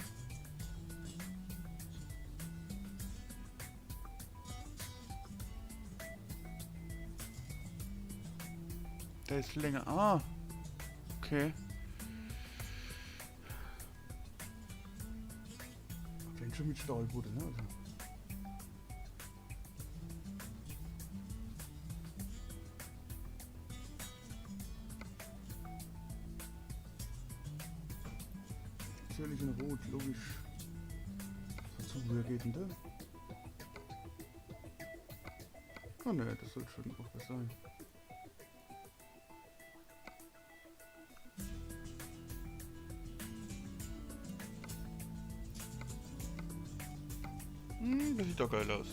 Der is länger. Ah. Okay. Wenn schon mit Stahlbude, ne? Also. Natürlich in Rot, logisch. Wozu, woher geht denn der? Oh ne, das soll schon auch was sein. Hm, das sieht doch geil aus.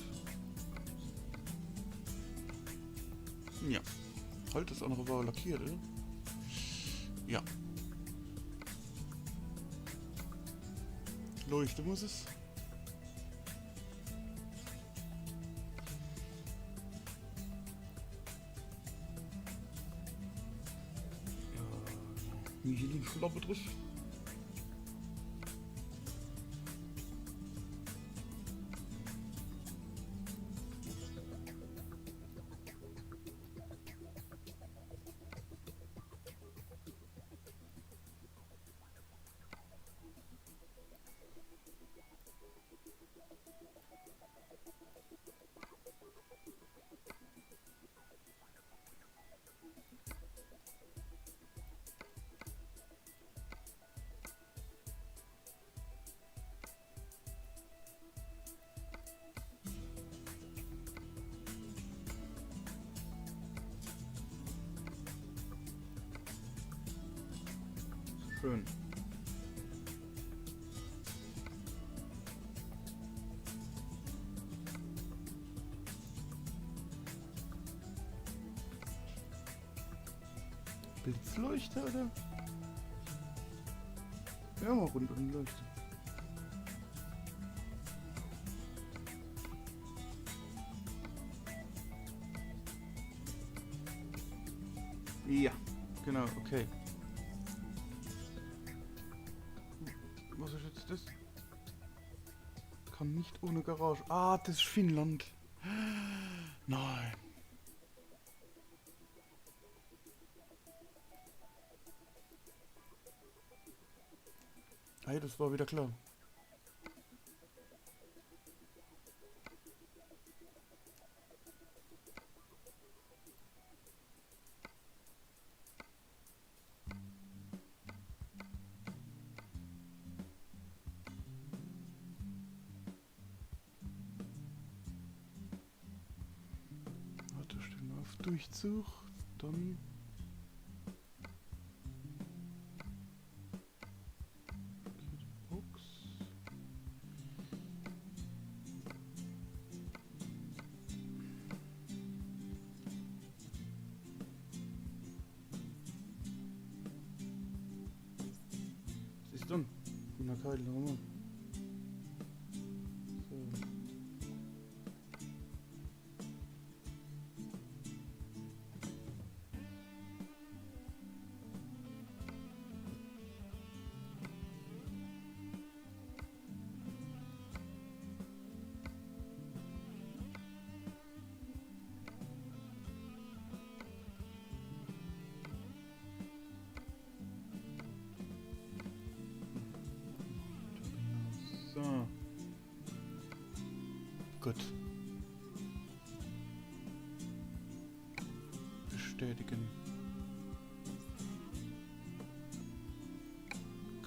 Ja. Halt, das andere war lackiert, oder? Ja. Leuchte muss es. Ja, Michelin-Schlappe drüber. Schön. Blitzleuchte, oder? Ja, mal rund um die Leuchte. Ja, genau, okay. Was is jetzt das? Kann nicht ohne Garage. Ah, das is Finnland. Nein. Hey, das war wieder klar. Warte, stellen wir auf Durchzug, dann Box. Was is dann? Na, Keil, nochmal. So. So. Gut. Bestätigen.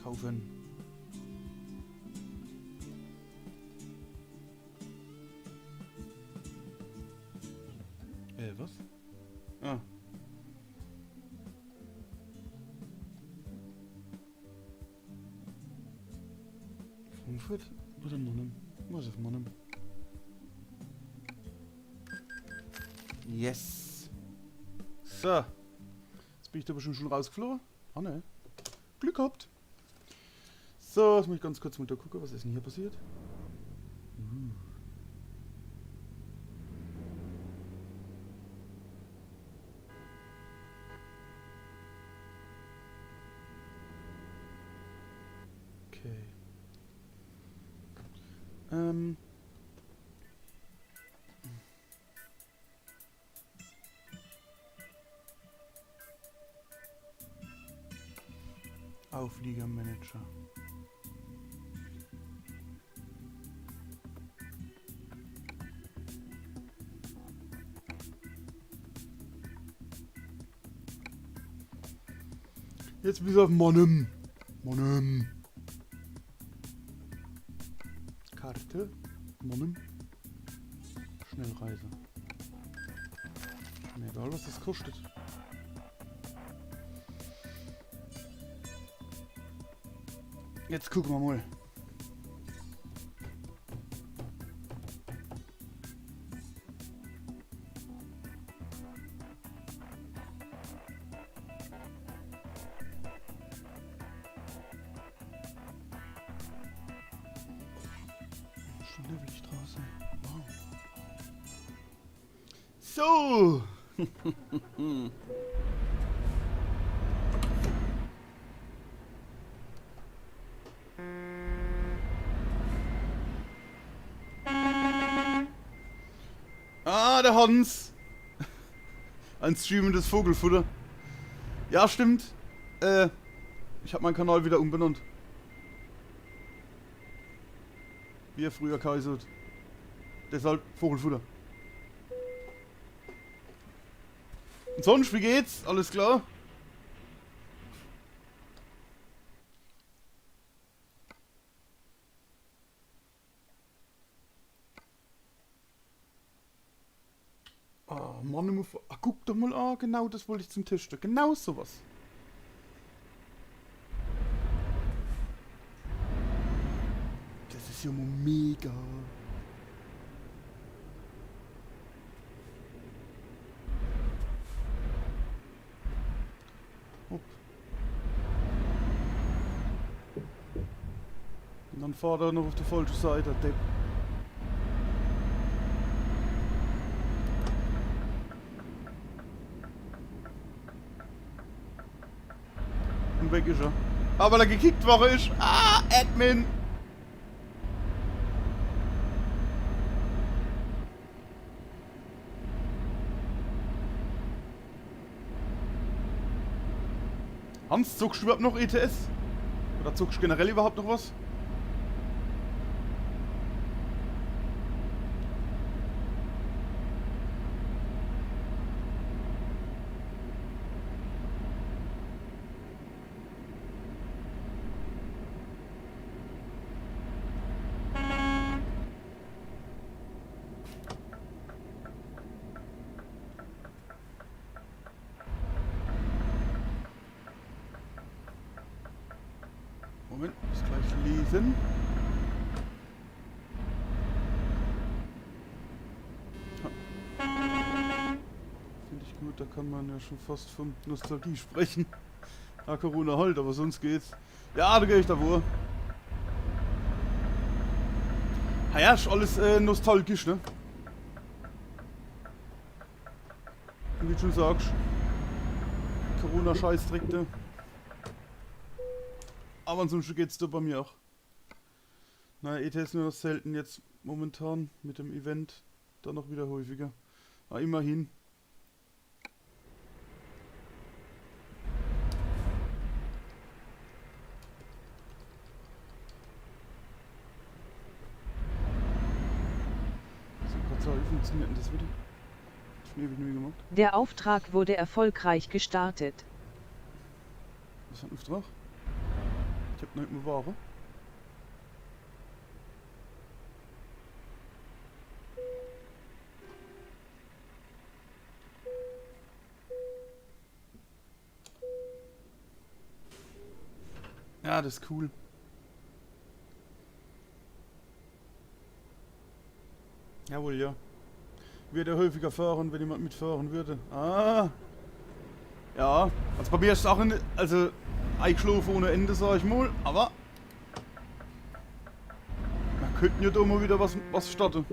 Kaufen. Äh, was? Ah. Frankfurt oder Mannheim? Was is Mannheim? Yes. So. Jetzt bin ich da bestimmt schon rausgeflogen. Ah, ne. Glück gehabt. So, jetzt muss ich ganz kurz mal da gucken, was is denn hier passiert? Uh. Okay. Ähm. Aufliegermanager. Jetzt bis auf Mannheim. Mannheim. Karte. Mannheim. Schnellreise. Mir egal, was das kostet. Jetzt gucke mer mal. Schon die Straße. Wow. So. Ah, der Hans. Ein streamendes Vogelfutter. Ja, stimmt. Äh, ich hab meinen Kanal wieder umbenannt. Wie er früher geheißen hat. Deshalb Vogelfutter. Und sonst, wie geht's? Alles klar? Ah, Mann, ah, guck doch mal an, genau das wollte ich zum Testen. Genau sowas. Das is ja mal mega. Hopp. Und dann fahrt er noch auf die falsche Seite, der Depp. Und weg is er. Awwer weil er gekickt worre is. Ah, Admin. Hans, zocksch du iwwerhaupt noch E T S? Oder zocksch generell iwwerhaupt noch was? Moment, muss gleich lese. Ha. Find ich gut, do kann ma jo schun fascht vun Nostalgie spreche. Ah, Corona halt, awwer sunscht geht's. Ja, do geh ich do wo. Ha ja, is alles, äh, nostalgisch, ne? Wie du schun sagscht. Corona-Scheißdreck, ne? Awwer ansunscht geht's do bei mir ach. Naja, E T S nur noch selte jetzt momentan mit dem Event. Dann ach widder häufiger. Awwer immerhin. So, grad so, wie funktioniert dann des widder? Hab ich ewig nimmi gemacht. Der Auftrag wurde erfolgreich gestartet. Was is en Auftrag? Ich hab noch net mol Ware. Ja, des is cool. Jawohl, ja. Würd häufiger fahre, wenn jemand mitfahre würd. Ah. Ja. Also bei mir is ach en, also eigeschlofe ohne Ende, sag ich mol, awwer ma könnt jo do mol widder was, was starte.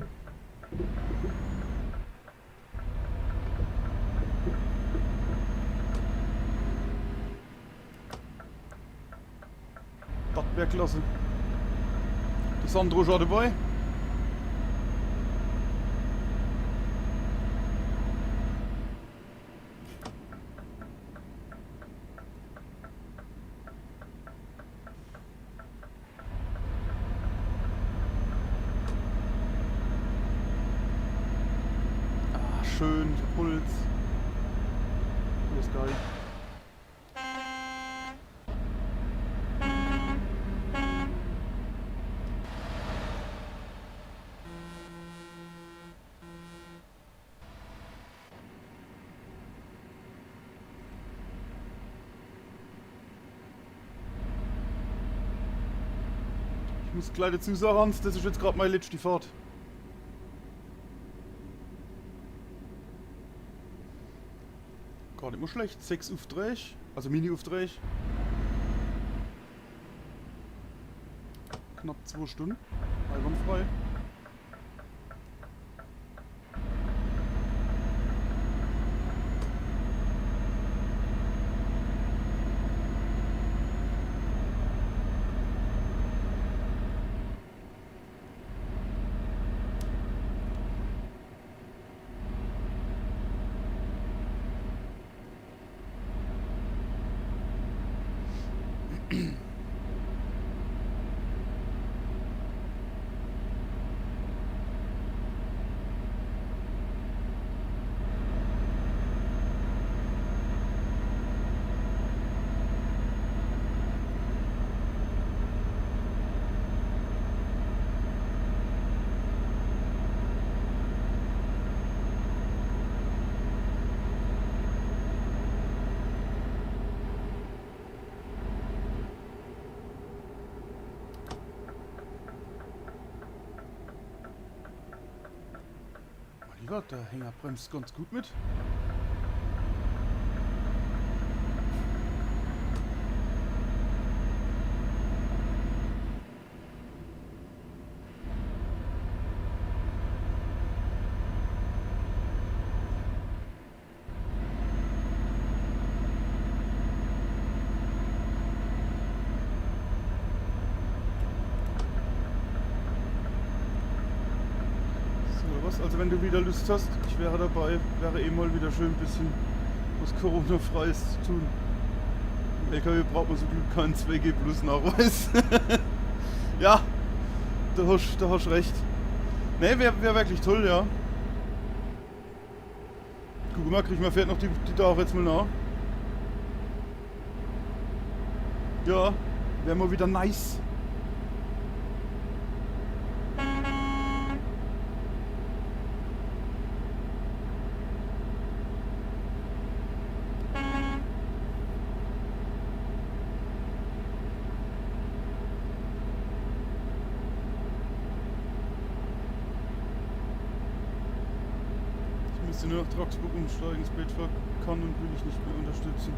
Des wär klasse. De Sandro is ach debei. Ah, schön, ich hab Puls. Des is geil. Ich muss gleich dezu sage, Hans, des is jetzt grad mei letschte Fahrt. Gar net mol schlecht. Sechs Ufträg, also Mini-Ufträg. Knapp zwei Stunde. Einwandfrei. Mein Liewer, de Hänger bremst ganz gut mit. Also wenn du wieder Lust hast, ich wäre dabei, wäre eh mal wieder schön, ein bisschen was Corona-Freies zu tun. Im L K W braucht man zum Glück keinen zwei G Plus Nachweis. Ja, da hast, da hast recht. Ne, wär, wär wirklich toll, ja. Guck mal, kriegen wir vielleicht noch die, die Dach jetzt mal nach. Ja, wär mal wieder nice. Ich müsste nur nach Troxburg umsteigen. Spät fahren kann und will ich nicht mehr unterstützen.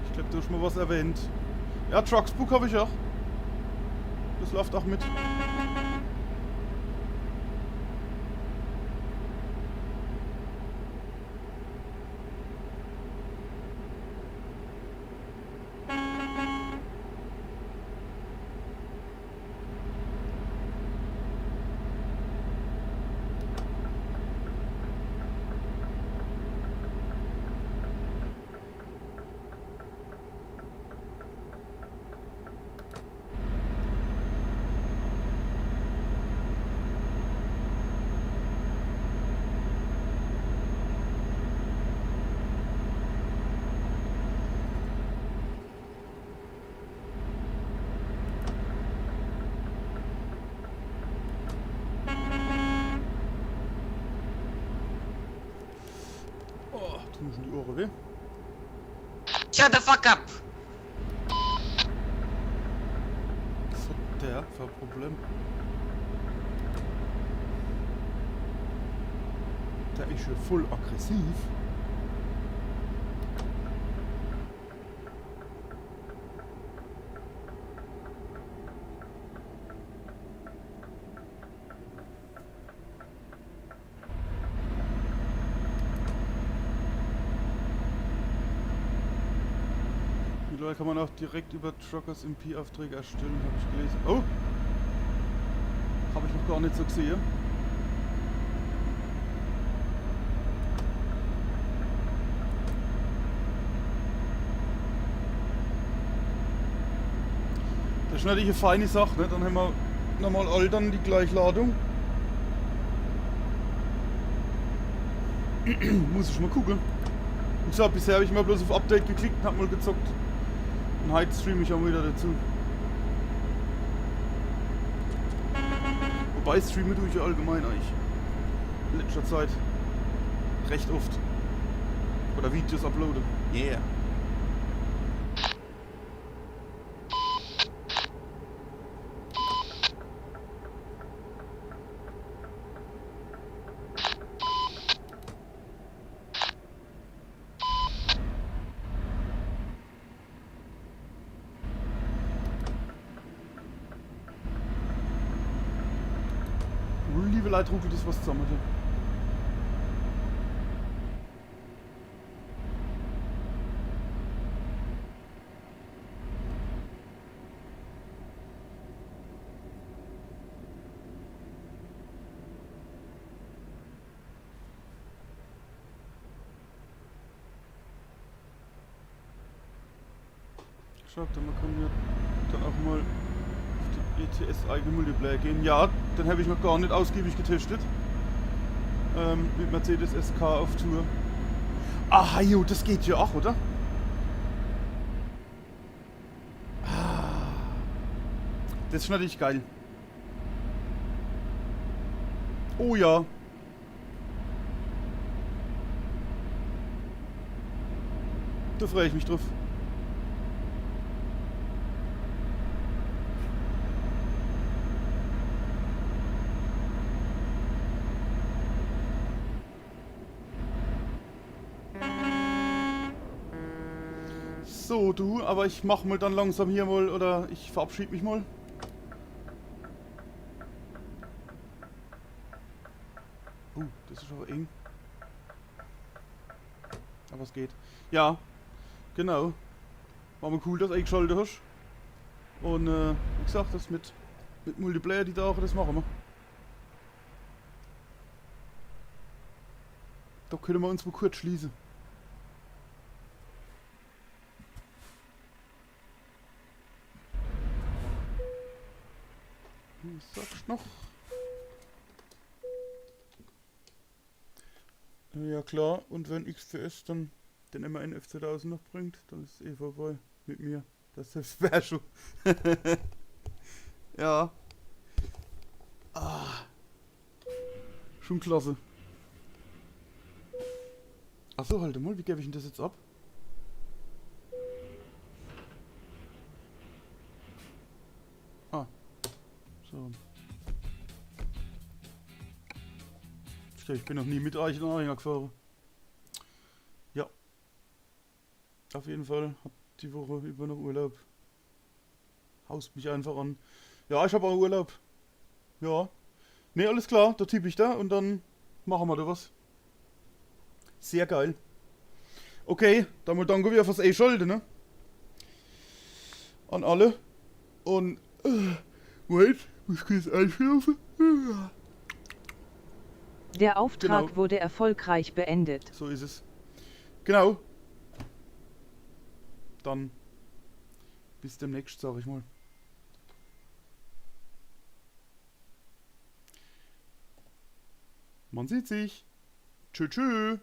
Ich glaub, du hast mal was erwähnt. Ja, Troxburg hab ich auch. Das läuft auch mit. Oh, tun mir schon die Ohren weh. Shut the fuck up! Was hat der für ein Problem? Der ist schon voll aggressiv. Mittlerweile kann man auch direkt über Truckers M P Aufträge erstellen, hab ich gelesen. Oh! Hab ich noch gar nicht so gesehen. Das ist natürlich eine feine Sache, ne? Dann haben wir nochmal all dann die gleiche Ladung. Muss ich mal gucken. Wie gesagt, bisher habe ich mal bloß auf Update geklickt und hab mal gezockt. Und heute streame ich auch wieder dazu. Wobei, streame tue ich ja allgemein eigentlich. In letzter Zeit. Recht oft. Oder Videos uploade. Yeah. Liebe Leute, ruckelt das was zusammen, bitte. Schreibt, man kann ja dann auch mal auf die E T S eigene Multiplayer gehen. Ja, den habe ich noch gar nicht ausgiebig getestet. Ähm, mit Mercedes S K auf Tour. Ah, jo, das geht ja auch, oder? Ah, das ist natürlich geil. Oh ja. Da freue ich mich drauf. So, du, aber ich mach mal dann langsam hier mal, oder ich verabschied mich mal. Uh, das ist aber eng. Aber es geht. Ja, genau. War mal cool, dass du eingeschaltet hast. Und, äh, wie gesagt, das mit, mit Multiplayer, die Tage, das machen wir. Do kenne mer uns mol kurz schließe. Was sagst noch? Ja klar, un wenn X P S dann den M R N F zweitausend noch bringt, dann is eh vorbei mit mir. Das wär schon. Ja. Ah. Schon klasse. Ach so, halt mal, wie geb ich denn das jetzt ab? Ah. So. Ich glaub, ich bin noch nie mit euch in Arena gefahren. Ja. Auf jeden Fall, hab die Woche über noch Urlaub. Haust mich einfach an. Ja, ich hab auch Urlaub. Ja. Nee, alles klar, da tipp ich da und dann mache mer da was. Sehr geil. Okay, dann mal danke wieder fürs Einschalte, ne? An alle. Und, äh, wait, muss kurz einschlaafe. Der Auftrag Genau. wurde erfolgreich beendet. So is es. Genau. Dann bis demnächst, sag ich mal. Man sieht sich. Tschö, tschö.